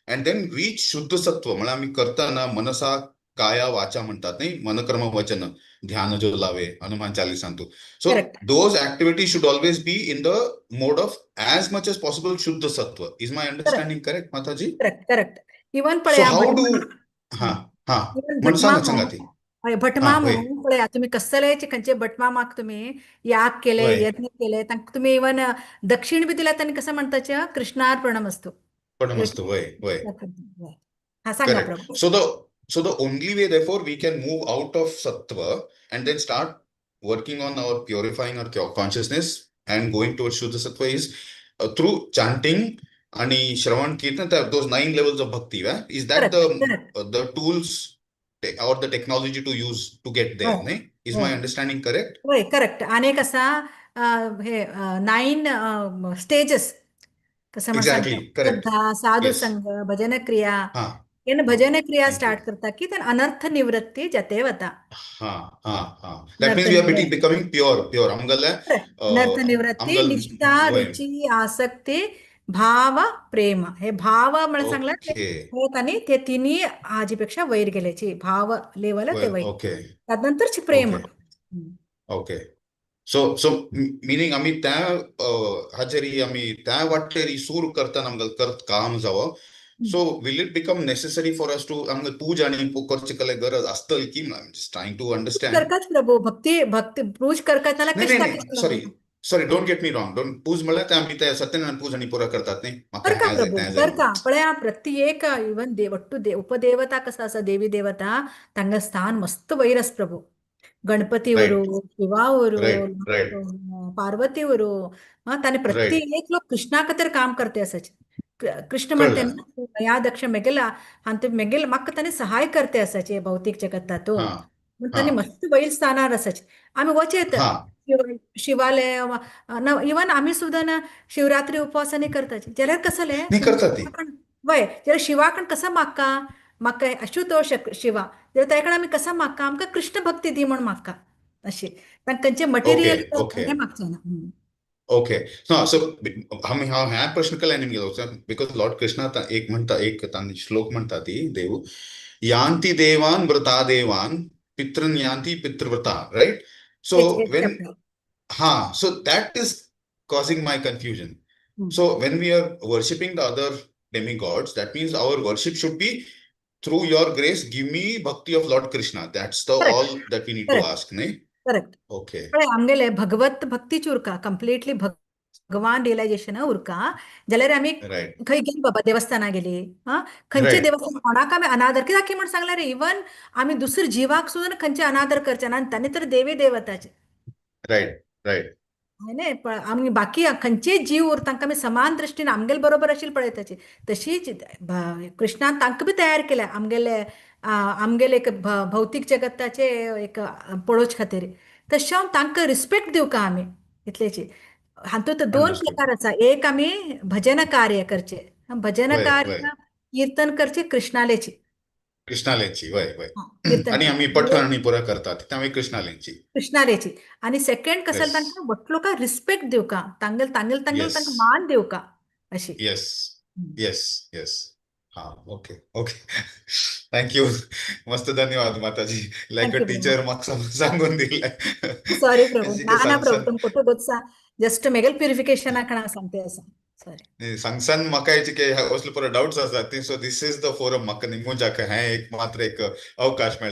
and then reach shuddha sattva. म्हळ्यार आमी करतना मनसा काया वाचा म्हणतात न्ही, मनकर्म वचन ध्यान जो लावे Hanuman चालिसांतू. So those activity should always be in the mode of as much as possible shuddha sattva. Is my understanding correct Mataji? Correct correct. Even पळया how do हा हा म्हणून सांगा सांगा ती. हय, भटमाम म्हणून पळया तुमी कसले खंयचे भटमामाक तुमी याग केले, यत्न केले, तांकां तुमी इवन दक्षिण बी दिल्यार तांणी कसं म्हणताचे कृष्णार्पणम असतो. प्रणम वय वय. हा सांगा Prabhu. So the only way, therefore, we can move out of sattva and then start working on our purifying our consciousness and going towards Shuddha Sattva is through chanting आणि Shravan Kirtan, those 9 levels of bhakti. Is that the tools or the technology to use to get there? Oh. Is my understanding correct? होय, correct. आणि एक असा हे 9 stages कसं म्हणतात, साधू संघ, भजन क्रिया, येन भजन क्रिया स्टार्ट करता की then अनर्थ निवृत्ती जाते वता. हा हा हा, that means we are becoming pure pure. आमगल अनर्थ निवृत्ती, निष्ठा, रुचि, आसक्ती भाव प्रेम हे भाव म्हणून सांगला ते ओके. हे तांणी ते तिन्ही हाजे पेक्षा वयर गेल्याची भाव लेवल ते वयर, ओके. त्यानंतरच प्रेम. Okay. Okay, so so meaning आमी त्या हाजेरी आमी त्या वाटेर सूर करतना आमकां करत काम जावो, so will it become necessary for us to आमकां पूजा आनी करचे कले गरज आसतली की? Just trying to understand. करकाच Prabhu, भक्ती भक्ती पूज करकाच नाल्यार नाही कृष्णा नाही Krishna sorry sorry, don't get me wrong, don't पूज म्हणल्यार ते आमी ते सत्यनारायण पूज आनी पुरा करतात न्ही, म्हाका करका हें जाय प्रभू तें जाय. करका. पळया प्रत्येक इवन देव ಒಟ್ಟು उपदेवता कसा आसा, देवी देवता तांकां स्थान मस्त वयर आसा प्रभू. गणपती उरू, शिवा उरू, रायट रायट पार्वती उरू, हा ताणे प्रत्येक लोक कृष्णा खातीर काम करते आसाचे. कृष्ण म्हणते कळलं. ना या दक्ष मेगेला आणि मेगेल म्हाका ताणे सहाय करते आसाचे भौतिक जगत्तातू, म्हणून ताणे मस्त वयर स्थानार आसाचे. आमी वचेत शिवालय इवन आमी सुद्दां ना शिवरात्री उपवास आनी करताचे जाल्यार कसले नाही करतात ती. वय जाल्यार शिवाकण कसा मागका, म्हाका आशुतोष शिवा, जाल्यार ताका आमी कसा मागका, आमकां कृष्ण भक्ती दी म्हूण मागका अशी, तांकां खंयचें मटेरियल हें मागचें ना. ओके, हा, सो आमी हांव ह्या प्रश्न केला निमगे because Lord Krishna एक म्हणटा, एक तांणी श्लोक म्हणटा ती देव यांती देवान व्रता देवान पितृन यांती पितृव्रता, राईट? सो when हा, so that is causing my confusion. So when we are worshipping the other demigods, that means our worship should be through your grace, give me bhakti of Lord Krishna. That's the Correct. all that we need to Correct. ask, nahi? Correct. Okay. पळय आमगेले भगवत भक्तीच उरका, completely भगवान realisation उरका जाल्यार आमी खंय गेली बाबा देवस्थाना गेली, हा खंयचे देवस्थान कोणाक आमी अनादर कित्याक म्हण सांगल्यार रे, इवन आमी दुसरे जिवाक सुद्दां खंयचे अनादर करचे ना आनी तांणी तर देवी देवताचे. राईट राईट हय न्ही, पण आमी बाकी खंयचेय जीव उर तांकां आमी समान दृश्टीन आमगेले बरोबर आशिल्ले पळयताची, तशीच कृष्णान तांकां बी तयार केल्या आमगेले आमगेले एक भौतीक जगताचे एक पळोवचे खातीर, तशें हांव तांकां रिस्पेक्ट दिवका आमी इतलेची. हातूंत दोन प्रकार आसा, एक आमी भजन कार्य करचे, भजन कार्य कीर्तन करचे कृष्णालेची. कृष्णालेची, वय वय. कीर्तन आणि आम्ही करचे पठण आणि पुरा करतात ते आम्ही कृष्णालेची. कृष्णालेची. आणि सेकंड कसं तांकां वटलो का रिस्पेक्ट दिवका, तांगेल तांगेल तांगेल तांकां मान दिवका अशी. येस येस येस, हा, ओके ओके, thank you, मस्त, धन्यवाद माताजी, like a thank you Prabhu. Teacher म्हाका सांगून दिले. सॉरी प्रभू, अशी ना ना सांग प्रभू, सांग तुम कुठं गोत्सा जस्ट मेगेल प्युरिफिकेशन कणा सांगते आसा, सॉरी. सांगसान म्हाका हेचे की असले पुरो डाउट्स आसात ती, so this is the forum, म्हाका निमूजाक हें एक मात्र एक अवकाश मेळटा.